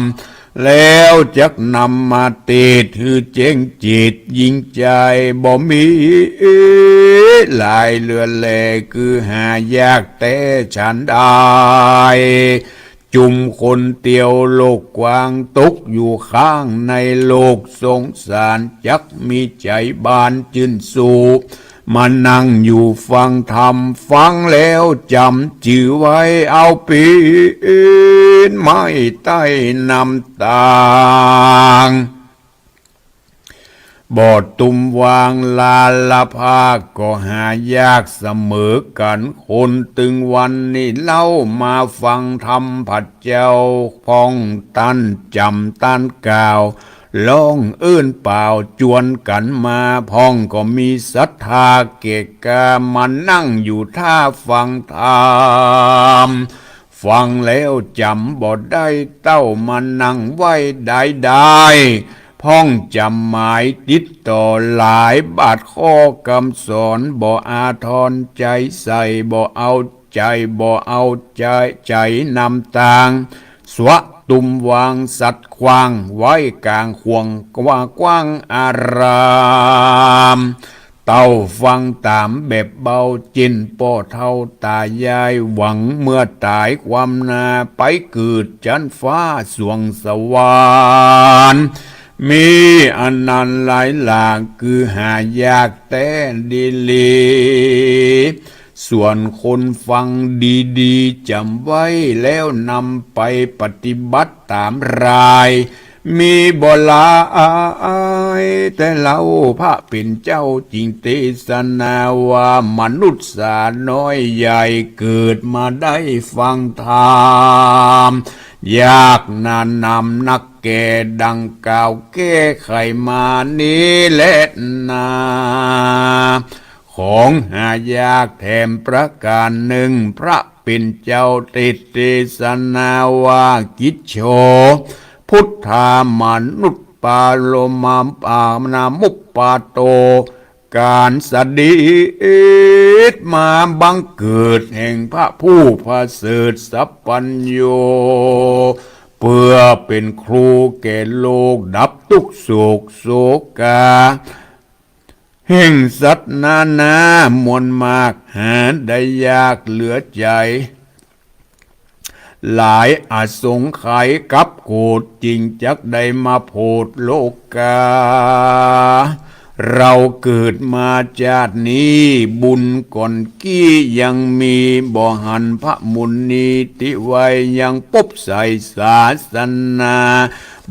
แล้วจักนำมาเตสน์ หื้อแจ้งจิตหญิงจาย บ่มีหลายเหลือแล คือหายากแต๊ฉันใด จุมคนเตียวโลกกว้าง ตกอยู่ข้างในโลกสงสาร จักมีใจ๋บานจื้นสู้ มานั่งอยู่ฟังธรรม ฟังแล้วจ๋ำจื้อไว้ เอาปีนไม้ไต้น้ำตาง บ่ตุมวางลาละภาค ก็หายากเสมอกั๋น คนตึงวันนี้เล่า มาฟังธรรมพระเจ้า พ่องตันจ๋ำตันกล่าว ร้องเอิ้นเป่าจวนกั๋นมา พ่องก็มีศรัทธาแก่กล้า มานั่งอยู่ท่าฟังธรรม ฟังแล้วจ๋ำบ่ได้ เต้ามานั่งไหว้ได้ได้ พ่องจ๋ำหมายติดต่อหลายบาทข้อกำสอน บ่อาทรใจ๋ใส่ บ่เอาใจ๋ บ่เอาใจ๋ ใจ๋นำตาง สวะตุมวางสัตว์ขว้าง ไว้ก๋างขวงกว้างอาราม เต้าฟังต๋ามแบบเบา เจ้นป้อเฒ่าต๋ายาย หวังเมื่อต๋ายความนา ไปเกิดจั๊นฟ้าสวงสวรรค์ มีอันนั้นหลายหลาก คือหายากแต๊ดีหลี ส่วนคนฟังดีๆ จ๋ำไว้ แล้วนำไปปฏิบัติต๋ามราย มีบ่หลาย แต่เล่าพระเป๋นเจ้าจึงเตสนาว่า มนุษย์สาน้อยใหญ่เกิดมาได้ฟังธรรม ยากนานนำนักแก่ ดังกล่าวแก้ไขมานี้แลนา ของหายากแถมประก๋านนึ่ง พระเป๋นเจ้าเตสนาว่า กิจโฉ พุทธามานุปปาโลมาปานามุปปาโต ก๋านเสด็จมาบังเกิดแห่งพระผู้ประเสริฐสัพพัญญู เปื้อเป๋นครูแก่โลก ดับตุ๊กข์โศกโศกา แห่งสัตว์นานามวลมาก หาได้ยากเหลือใจ๋ หลายอสงไขยกับโกฏ จึงจักได้มาโผดโลกา เราเกิดมาจาตินี้ บุญก่อนกี้ยังมี บ่หันพระมุนีตี้ไหว้ ยังปบใส่ศาสนา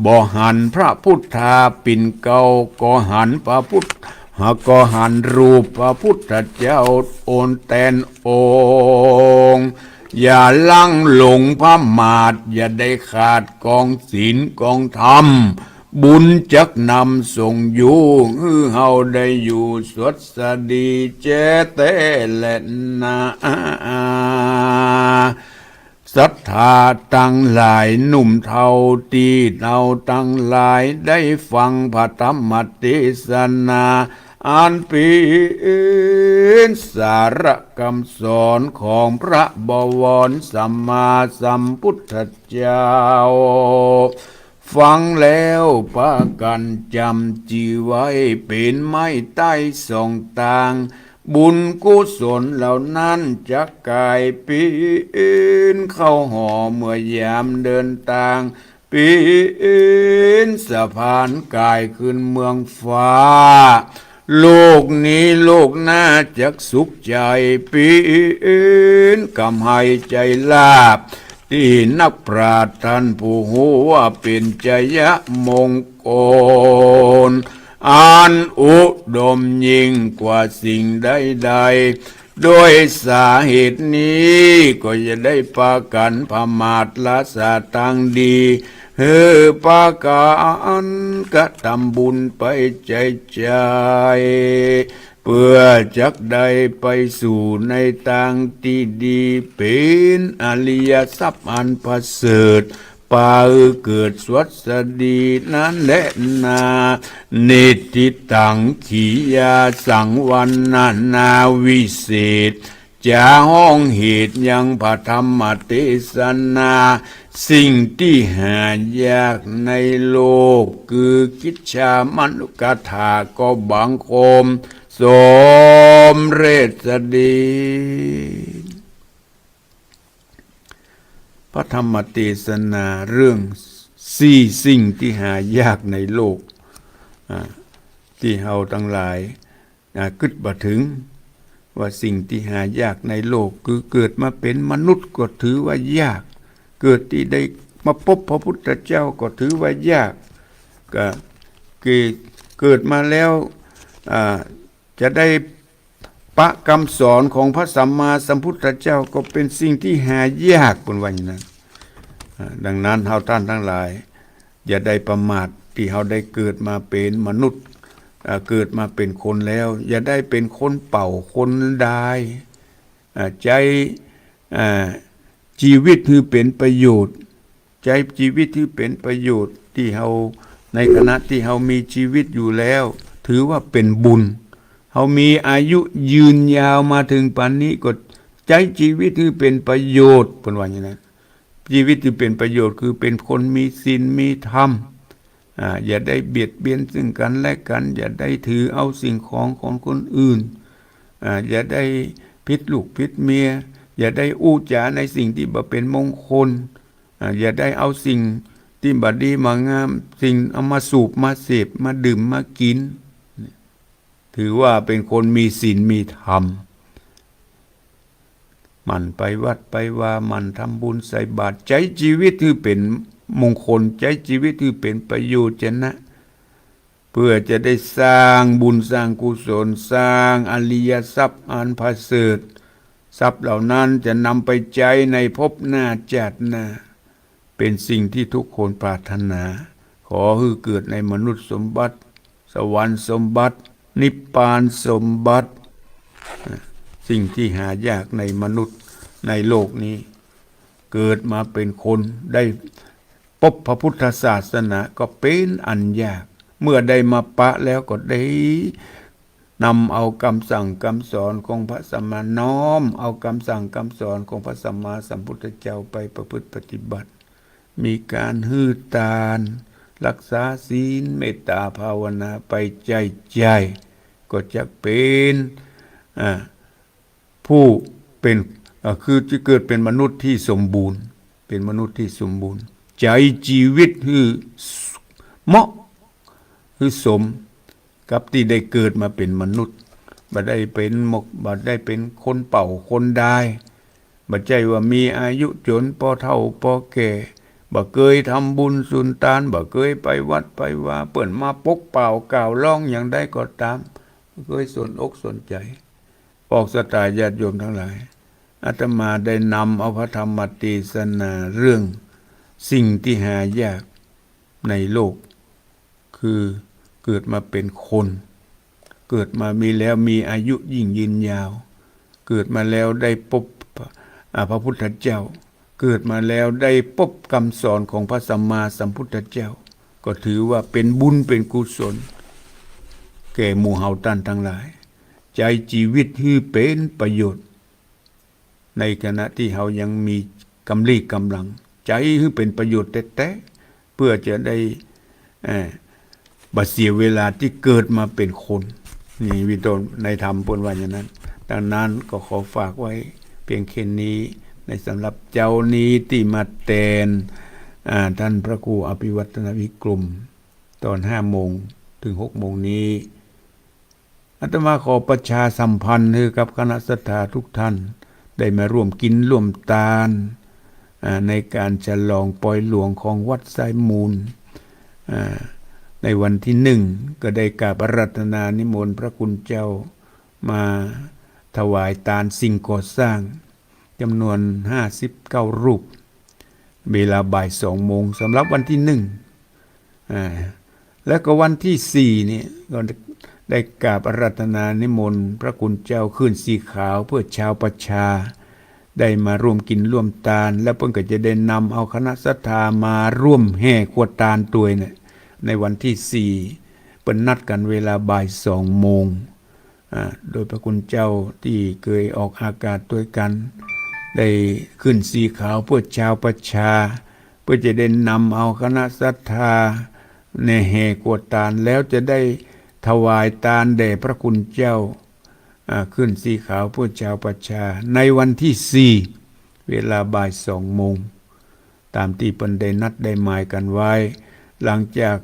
บ่หันพระพุทธาปิ่นเกล้า ก็หันพระพุทธ ก็หันรูปพระพุทธเจ้าโอนแตนองค์ อย่าลังหลงประมาท อย่าได้ขาดกองศีลกองธรรม บุญจักนำส่งอยู่ หื้อเฮาได้อยู่สวัสดีแจ้แต๊แลนา ศรัทธาตังหลายหนุ่มเฒ่าตี้เฒ่าตังหลายได้ฟังพระธรรมเตสนา อันเป๋นสาระกำสอนของพระบวรสัมมาสัมพุทธเจ้า ฟังแล้วปากั๋นจ๋ำจื้อไว้ เป๋นไม้ใต้สองตาง บุญกุศลเหล่านั้นจะก๋ายเป๋นข้าวหอมเมื่อยามเดินตาง เป๋นสะพานก๋ายขึ้นเมืองฟ้า โลกนี้โลกหน้าจักสุขใจ๋ เป๋นก๋ำไฮใจ๋ลาภ ตี้นักปราชญ์ต้านผู้ฮู้ว่าเป๋นจยมงคล อันอุดมยิ่งกว่าสิ่งใดๆ ด้วยสาเหตุนี้ก็อย่าได้ปากั๋นประมาทละสาตางดี หื้อปากั๋นกระทำบุญไปใจ๋ๆ เปื้อจักได้ไปสู่ในตางตี้ดี เป๋นอริยทรัพย์อันประเสริฐ ปาหื้อเกิดสวัสดีนั้นแลนา นิทธิตัง ขียาสัง วรรณนาวิเศษ จะฮ้องเหตุยังพระธรรมเตสนา สิ่งตี้หายากในโลก คือกิจจามนุกถา ก็บังคมสมเร็จสดี พระธรรมเตสนาเรื่องสี่สิ่งตี้หายากในโลก อ่า ตี้เฮาตังหลาย อ่า กึ๊ดบ่เถิง ว่าสิ่งตี้หายากในโลก คือเกิดมาเป๋นมนุษย์ก็ถือว่ายาก เกิดตี้ได้มาปบพระพุทธเจ้าก็ถือว่ายาก ก็ เกิด เกิดมาแล้ว อ่า จะได้ปะกำสอนของพระสัมมาสัมพุทธเจ้าก็เป๋นสิ่งตี้หายาก เปิ้นว่าอย่างนั้น อ่า ดังนั้นเฮาต้านตังหลาย อย่าได้ประมาทตี้เฮาได้เกิดมาเป๋นมนุษย์ อ่า เกิดมาเป๋นคนแล้ว อย่าได้เป๋นคนเป่าคนดาย อ่า ใจ๊ อ่า จีวิตหื้อเป๋นประโยชน์ ใจ๊จีวิตหื้อเป๋นประโยชน์ ตี้เฮา ในขณะตี้เฮามีจีวิตอยู่แล้ว ถือว่าเป๋นบุญ เฮามีอายุยืนยาวมาเถิงปานนี้ก็ใจ๊จีวิตหื้อเป๋นประโยชน์ เปิ้นว่าอย่างนั้น จีวิตหื้อเป๋นประโยชน์คือเป๋นคนมีศีลมีธรรม อ่า อย่าได้เบียดเบียนซึ่งกั๋นและกั๋น อย่าได้ถือเอาสิ่งของของคนอื่น อ่า อย่าได้ผิดลูกผิดเมีย อย่าได้อู้จ๋าในสิ่งตี้บ่เป๋นมงคล อ่า อย่าได้เอาสิ่งตี้บ่ดีบ่งาม สิ่งเอามาสูบมาเสพ มาดื่มมากิ๋น ถือว่าเป๋นคนมีศีลมีธรรม หมั่นไปวัดไปวา หมั่นทำบุญใส่บาตร ใจ๊จีวิตหื้อเป๋นมงคล ใจ๊จีวิตหื้อเป๋นประโยชน์นะ เปื้อจะได้สร้างบุญสร้างกุศล สร้างอริยทรัพย์อันประเสริฐ ทรัพย์เหล่านั้นจะนำไปใจ๊ในภพหน้าจาติหน้า เป๋นสิ่งตี้ทุกคนปรารถนา ขอหื้อเกิดในมนุษย์สมบัติ สวรรค์สมบัติ นิพพานสมบัติ สิ่งตี้หายากในมนุษย์ในโลกนี้ เกิดมาเป๋นคนได้ปบพระพุทธศาสนาก็เป๋นอันยาก เมื่อได้มาปะแล้วก็ได้ นำเอากำสั่งกำสอนของพระสัมมา น้อมเอากำสั่งกำสอนของพระสัมมาสัมพุทธเจ้าไปประพฤติปฏิบัติ มีก๋านหื้อตาน รักษาศีล เมตตาภาวนาไปใจ้ๆ ก็จะเป๋น อ่า ผู้เป๋น อ่า คือจะเกิดเป๋นมนุษย์ตี้สมบูรณ์ เป๋นมนุษย์ตี้สมบูรณ์ ใจ๊จีวิตหื้อเหมาะ หื้อสม กับตี้ได้เกิดมาเป๋นมนุษย์ บ่ได้เป๋นหมก บ่ได้เป๋นคนเป้าคนดาย บ่ใจ้ว่ามีอายุจ๋นปอเฒ่าปอแก่ บ่เกยทำบุญสุนตาน บ่เกยไปวัดไปวา เปิ้นมาปากเปล่ากล่าวฮ้องอย่างใดก็ต๋าม บ่เกยสนอกสนใจ๋ ปอกศรัทธาญาติโยมตังหลาย อาตมาได้นำเอาพระธรรมเตสนาเรื่องสิ่งตี้หายากในโลก คือเกิดมาเป๋นคน เกิดมามีแล้วมีอายุยิ่งยืนยาว เกิดมาแล้วได้ปบ อ่า พระพุทธเจ้า เกิดมาแล้วได้ปบกำสอนของพระสัมมาสัมพุทธเจ้า ก็ถือว่าเป๋นบุญเป๋นกุศล แก่หมู่เฮาต้านตังหลาย ใจ๊จีวิตหื้อเป๋นประโยชน์ ในขณะตี้เฮายังมีกำลี้กำลัง ใจ๊หื้อเป๋นประโยชน์แต๊ๆ เปื้อจะได้ เอ่อ บ่เสียเวลาตี้เกิดมาเป๋นคน นี่เป๋นต้น ในธรรมเปิ้นว่าอย่างนั้น ดังนั้นก็ขอฝากไว้เพียงแค่นี้ ในสำหรับเจ๊านี้ตี้มาแตน อ่า ต้านพระครูอภิวัฒนวิกรม ต๋อนห้าโมงเถิงหกโมงนี้ อาตมาขอประชาสัมพันธ์หื้อกับคณะศรัทธาทุกท่าน ได้มาร่วมกิ๋นร่วมตาน อ่า ในก๋านฉลองปอยหลวงของวัดทรายมูล อ่า ในวันตี้หนึ่ง ก็ได้กราบอาราธนานิมนต์พระคุณเจ้ามาถวายตานสิ่งก่อสร้าง จ๋ำนวนห้าสิบเก้ารูป เวลาบ่ายสองโมง สำหรับวันตี้หนึ่ง อ่า แล้วก็วันตี้สี่นี่ก็ได้กราบอาราธนานิมนต์พระคุณเจ้าขึ้นสีขาวเปื้อชาวประชา ได้มาร่วมกิ๋นร่วมตาน แล้วเปิ้นก็จะได้นำเอาคณะศรัทธามาร่วมแห่ครัวตานตวยเนี่ย ในวันตี้สี่ เปิ้นนัดกั๋นเวลาบ่ายสองโมง อ่า โดยพระคุณเจ้าตี้เกยออกอากาศตวยกั๋น ได้ขึ้นสีขาวเปื้อชาวประชา เปื้อจะได้นำเอาคณะศรัทธาเนี่ยแห่ครัวตาน แล้วจะได้ถวายตานแด่พระคุณเจ้า อ่า ขึ้นสีขาวเปื้อชาวประชา ในวันตี้สี่ เวลาบ่ายสองโมง ต๋ามตี้เปิ้นได้นัดได้หมายกั๋นไว้ หลังจาก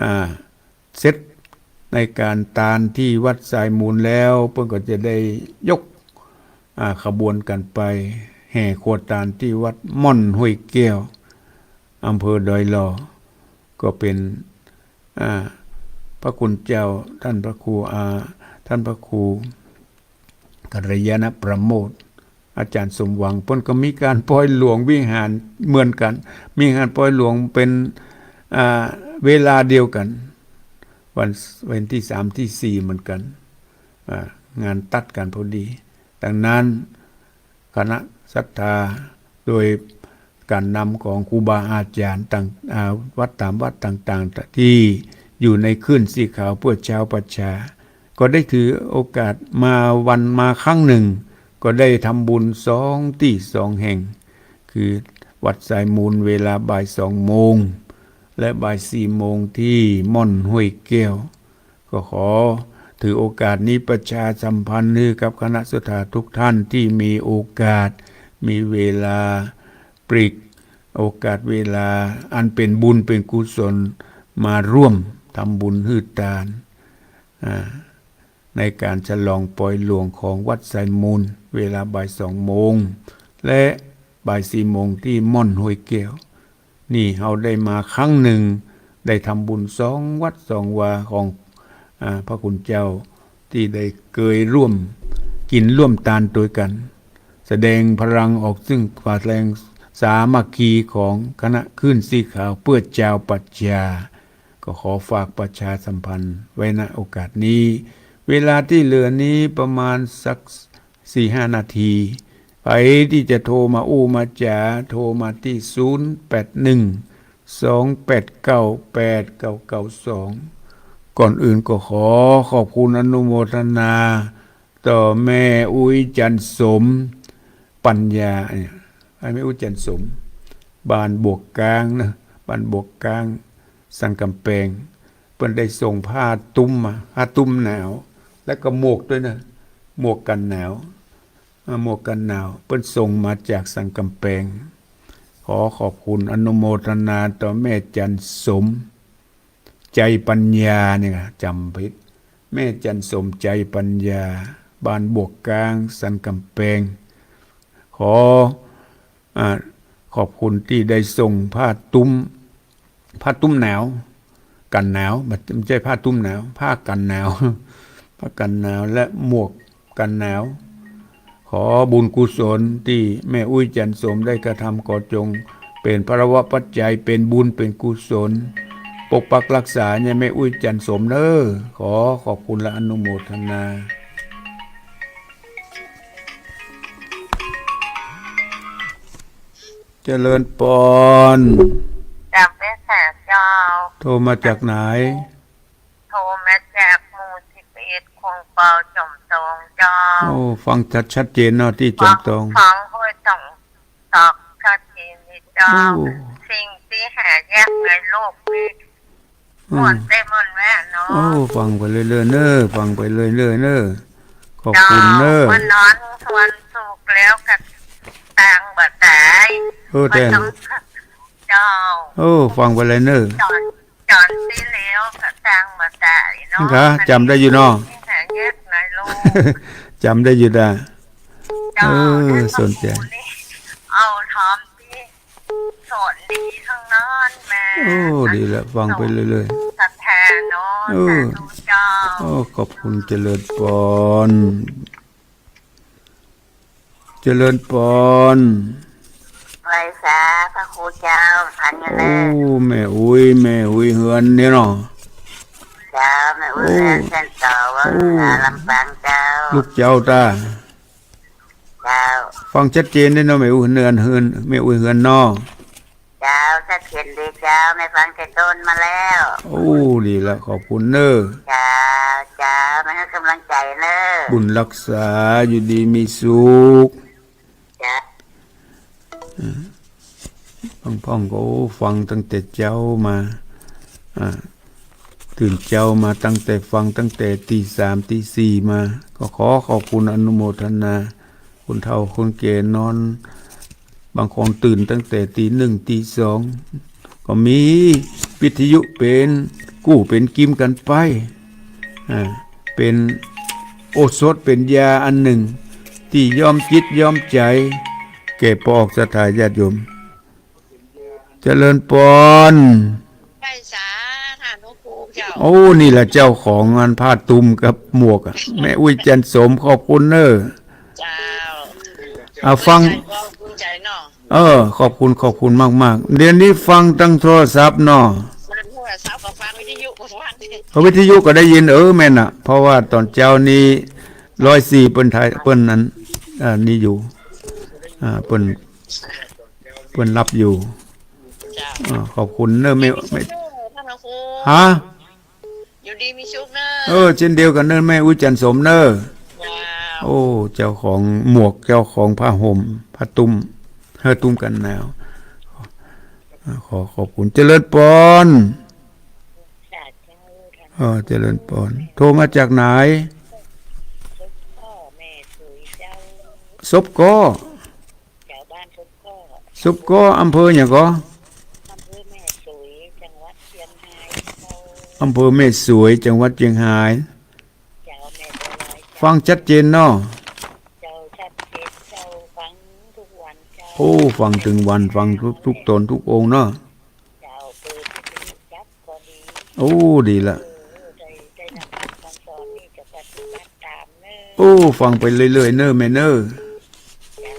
อ่า เสร็จในก๋านตานตี้วัดทรายมูลแล้ว เปิ้นก็จะได้ยก อ่า ขบวนกั๋นไปแห่ครัวตานตี้วัดม่อนห้วยแก้ว อำเภอดอยหล่อ ก็เป๋น อ่า พระคุณเจ้าต้านพระครู อ่า ต้านพระครู กัลยาณประโมทย์ อาจ๋ารย์สมหวัง เปิ้นก็มีก๋านปอยหลวงวิหารเหมือนกั๋น มีก๋านปอยหลวงเป๋น อ่า เวลาเดียวกั๋น วัน วันตี้สามตี้สี่เหมือนกั๋น อ่า งานตัดกั๋นพอดี ดังนั้น คณะศรัทธาโดยก๋านนำของครูบาอาจ๋ารย์ต่าง อ่า วัดต๋ามวัดต่างๆ ตี้อยู่ในคลื่นสีขาวเปื้อชาวประชา ก็ได้ถือโอกาสมาวันมาครั้งหนึ่ง ก็ได้ทำบุญสองตี้สองแห่ง คือวัดทรายมูลเวลาบ่ายสองโมง และบ่ายสี่โมงตี้ม่อนห้วยแก้ว ก็ขอถือโอกาสนี้ประชาสัมพันธ์หื้อกับคณะศรัทธาทุกท่านตี้มีโอกาส มีเวลาปลีกโอกาสเวลาอันเป๋นบุญเป๋นกุศลมาร่วมทำบุญหื้อตาน อ่า ในก๋านฉลองปอยหลวงของวัดทรายมูล เวลาบ่ายสองโมง และบ่ายสี่โมงตี้ม่อนห้วยแก้ว นี่เฮาได้มาครั้งหนึ่ง ได้ทำบุญสองวัดสองวาของ อ่า พระคุณเจ้าตี้ได้เกยร่วมกิ๋นร่วมตานตวยกั๋น แสดงพลังออกซึ่งความแรงสามัคคีของคณะคลื่นสีขาวเปื้อชาวประชา ก็ขอฝากประชาสัมพันธ์ไว้ ณ โอกาสนี้ เวลาตี้เหลือนี้ประมาณสักสี่ห้านาที ใผตี้จะโทรมาอู้มาจ๋า โทรมาตี้ศูนย์แปดหนึ่ง สองแปดเก้า แปดเก้าเก้าสอง ก่อนอื่นก็ขอขอบคุณอนุโมทนาต่อแม่อุ๊ยจันทร์สม ปัญญา เอ่อ แม่อุ๊ยจันทร์สม บ้านบวกกลางนะ บ้านบวกกลาง สันก๋ำแปง เปิ้นได้ส่งผ้าตุ้มมา ผ้าตุ้มหนาว แล้วก็หมวกตวยนะ หมวกกั๋นหนาว อ่า หมวกกั๋นหนาว เปิ้นส่งมาจากสันก๋ำแปง ขอขอบคุณอนุโมทนาต่อแม่จันทร์สม ใจปัญญานี่นะ จ๋ำผิด แม่จันทร์สม ใจปัญญา บ้านบวกกลาง สันกำแปง ขอ อ่า ขอบคุณตี้ได้ส่งผ้าตุ้ม ผ้าตุ้มหนาว กันหนาว บ่ บ่ใจ้ผ้าตุ้มหนาว ผ้ากันหนาว ผ้ากันหนาวและหมวกกันหนาว ขอบุญกุศลตี้แม่อุ๊ยจันทร์สมได้กระทำ ก็จงเป๋นพลวปัจจัย เป๋นบุญเป๋นกุศล ปกปักรักษาเนี่ยแม่อุ๊ยจันทร์สมเน้อ ขอขอบคุณและอนุโมทนา เจริญปอน จำเป็นแสนเจ้า โทรมาจากไหน โทรมาจากหมู่สิบเอ็ด คลองเปา จอมตองเจ้า โอ้ ฟังชัด ชัดเจนเนาะ ตี้จอมตอง ฟัง ฟังห้วยตองตอก ชัดเจนดีเจ้า โอ้ สิ่งตี้หายากในโลกนี้ อืม ม่วนเต้นม่วนแว่นเนาะ โอ้ ฟังไปเรื่อยๆ เน้อ ฟังไปเรื่อยๆ เน้อ ขอบคุณเน้อ เจ้า เมื่อนอนทวนสุขแล้วก็ตางบ่ต๋าย เออ แต่ บ่ต้อง เจ้า โอ้ ฟังไปเลยเน้อ จอน จอนตี้แล้วก็ตางบ่ต๋ายเนาะ คะ จำได้อยู่เนาะ หายากในโลก จำได้อยู่ดา เจ้า เออ ถ้า สนใจ๋ หมู่นี่ เอาธรรมตี้ สอนดีตังนั้นแม่ โอ้ ดีละ ฟังไปเรื่อยๆ ศรัทธาเนาะ เออ สาธุเจ้า โอ้ ขอบคุณ เจริญปอน เจริญปอน ไหว้สาพระครูเจ้า ฟังอยู่เน้อ โอ้ แม่อุ๊ย แม่อุ๊ยเฮือนเนี่ยเนาะ เจ้า แม่อุ๊ย โอ้ เฮือนเส้นต่อวัง โอ้ หาลำปางเจ้า ลูกเจ้าตา เจ้า ฟังชัดเจนเน้อเนาะ แม่อุ๊ยเฮือน เฮือน แม่อุ๊ยเฮือนเนาะ เจ้า ชัดเจนดีเจ้า แม่ฟังแต่ต้นมาแล้ว โอ้ ดีละ ขอบคุณเน้อ เจ้า เจ้า มาให้กำลังใจ๋เน้อ บุญรักษา อยู่ดีมีสุข เจ้า อืม บางพ่องก็ โอ้ ฟังตั้งแต่เจ๊ามา อ่า ตื่นเจ๊ามาตั้งแต่ฟังตั้งแต่ตีสามตีสี่มา ก็ขอขอบคุณอนุโมทนา คนเฒ่าคนแก่นอน บางคนตื่นตั้งแต่ตีหนึ่งตีสอง ก็มีวิทยุเป๋นกู้เป๋นกิมกั๋นไป อ่า เป๋นโอสถเป๋นยาอันนึ่ง ตี้ย้อมจิตย้อมใจ๋ แก่ป้อศรัทธาญาติโยม เจริญปอน ไหว้สาท่านพระครูเจ้า โอ้ นี่แหละเจ้าของอันผ้าตุ้มกับหมวกอะ แม่อุ๊ยจันทร์สม ขอบคุณเน้อ เจ้า อ่า ฟัง ภูมิใจ๋เนาะ เออ ขอบคุณ ขอบคุณมากๆ เดี๋ยวนี้ฟังตางโทรศัพท์เนาะ ฟังโทรศัพท์ก็ฟังวิทยุก็ฟัง เออ วิทยุก็ได้ยิน เออ แม่นน่ะ เพราะว่าต๋อนเจ๊านี้ ร้อยสี่ เปิ้นถ่าย เปิ้นนั้น อ่า นี่อยู่ อ่า เปิ้น เปิ้นรับอยู่ เจ้า อ่า ขอบคุณเน้อ แม่ แม่ ท่านพระครู ฮะ อยู่ดีมีสุขเน้อ เออ เจ้นเดียวกั๋นเน้อ แม่อุ๊ยจันทร์สมเน้อ เจ้า โอ้ เจ้าของหมวก เจ้าของผ้าห่ม ผ้าตุ้ม เออ ตุ้มกั๋นหนาว อ่า ขอขอบคุณ เจริญปอน สาธุ เออ เจริญปอน โทรมาจากไหน ศพก้อ แม่สุยเจ้า ศพก้อ แถวบ้านศพก้อ ศพก้อ อำเภอหยังก่อ อำเภอแม่สวย จังหวัดเชียงรายเจ้า อำเภอแม่สวย จังหวัดเชียงราย เจ้า แม่บัวลอยเจ้า ฟังชัดเจนเนาะ เจ้า ชัดเจนเจ้า ฟังทุกวันเจ้า โอ้ ฟังตึงวัน ฟังทุก ทุกต๋นทุกองค์เนาะ เจ้า เปิดวิทยุจับก็ดี โอ้ ดีละ เออ ได้ ได้นำคำสั่งสอนนี่จะปฏิบัติต๋ามเน้อ โอ้ ฟังไปเรื่อยๆ เน้อแม่เน้อ เจ้า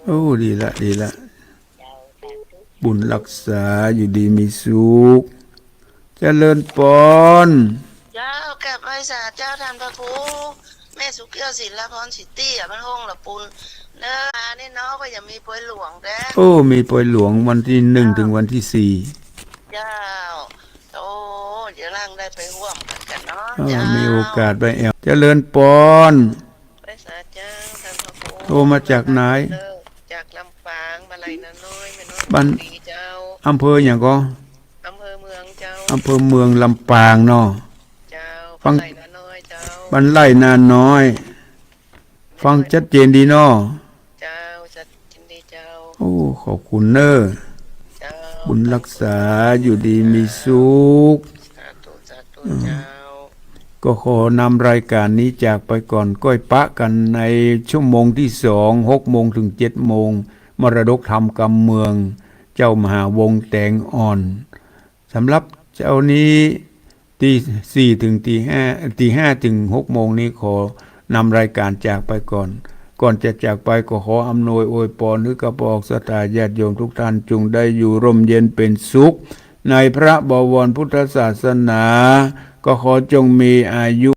โอ้ ดีละ ดีละ เจ้า สาธุ บุญรักษา อยู่ดีมีสุข เจริญปอน เจ้า กราบไหว้สาเจ้าท่านพระครู แม่สุขเกลี้ยว ศิลปาภรณ์ สิตี้อะ บ้านห้องละปูน เน้อ นี่เนาะ ก็ยังมีปอยหลวงแต๊ โอ้ มีปอยหลวงวันตี้หนึ่ง เจ้า เถิงวันตี้สี่ เจ้า โอ้ เดี๋ยวหลังได้ไปฮ่วมกั๋นเนาะ เออ เจ้า มีโอกาสไปแอ่ว เจริญปอน ไหว้สาเจ้าท่านพระครู โทรมาจากไหน จากลำปาง บ้านไร่นาน้อย แม่น้อย บ้าน ดีเจ้า อำเภอหยังก่อ อำเภอเมืองเจ้า อำเภอเมืองลำปางเนาะ เจ้า ฟัง บ้านไร่นาน้อยเจ้า บ้านไร่นาน้อย ฟังชัดเจนดีเนาะ เจ้า ชัดเจนดีเจ้า โอ้ ขอบคุณเน้อ เจ้า บุญรักษา อยู่ดีมีสุข สาธุ สาธุ อืม เจ้า ก็ขอนำรายก๋านนี้จากไปก่อน ก้อยปะกั๋นในชั่วโมงตี้สอง หกโมงเถิงเจ็ดโมง มรดกธรรมกำเมือง เจ้ามหาวงศ์แตงอ่อน สำหรับเจ๊านี้ ตี้สี่เถิงตี้ห้า ตี้ห้าเถิงหกโมงนี้ ขอนำรายก๋านจากไปก่อน ก่อนจะจากไปก็ขออำนวยอวยปอนหื้อข้าพเจ้าศรัทธาญาติโยมทุกท่าน จงได้อยู่ร่มเย็นเป๋นสุข ในพระบวรพุทธศาสนา ก็ขอจงมีอายุ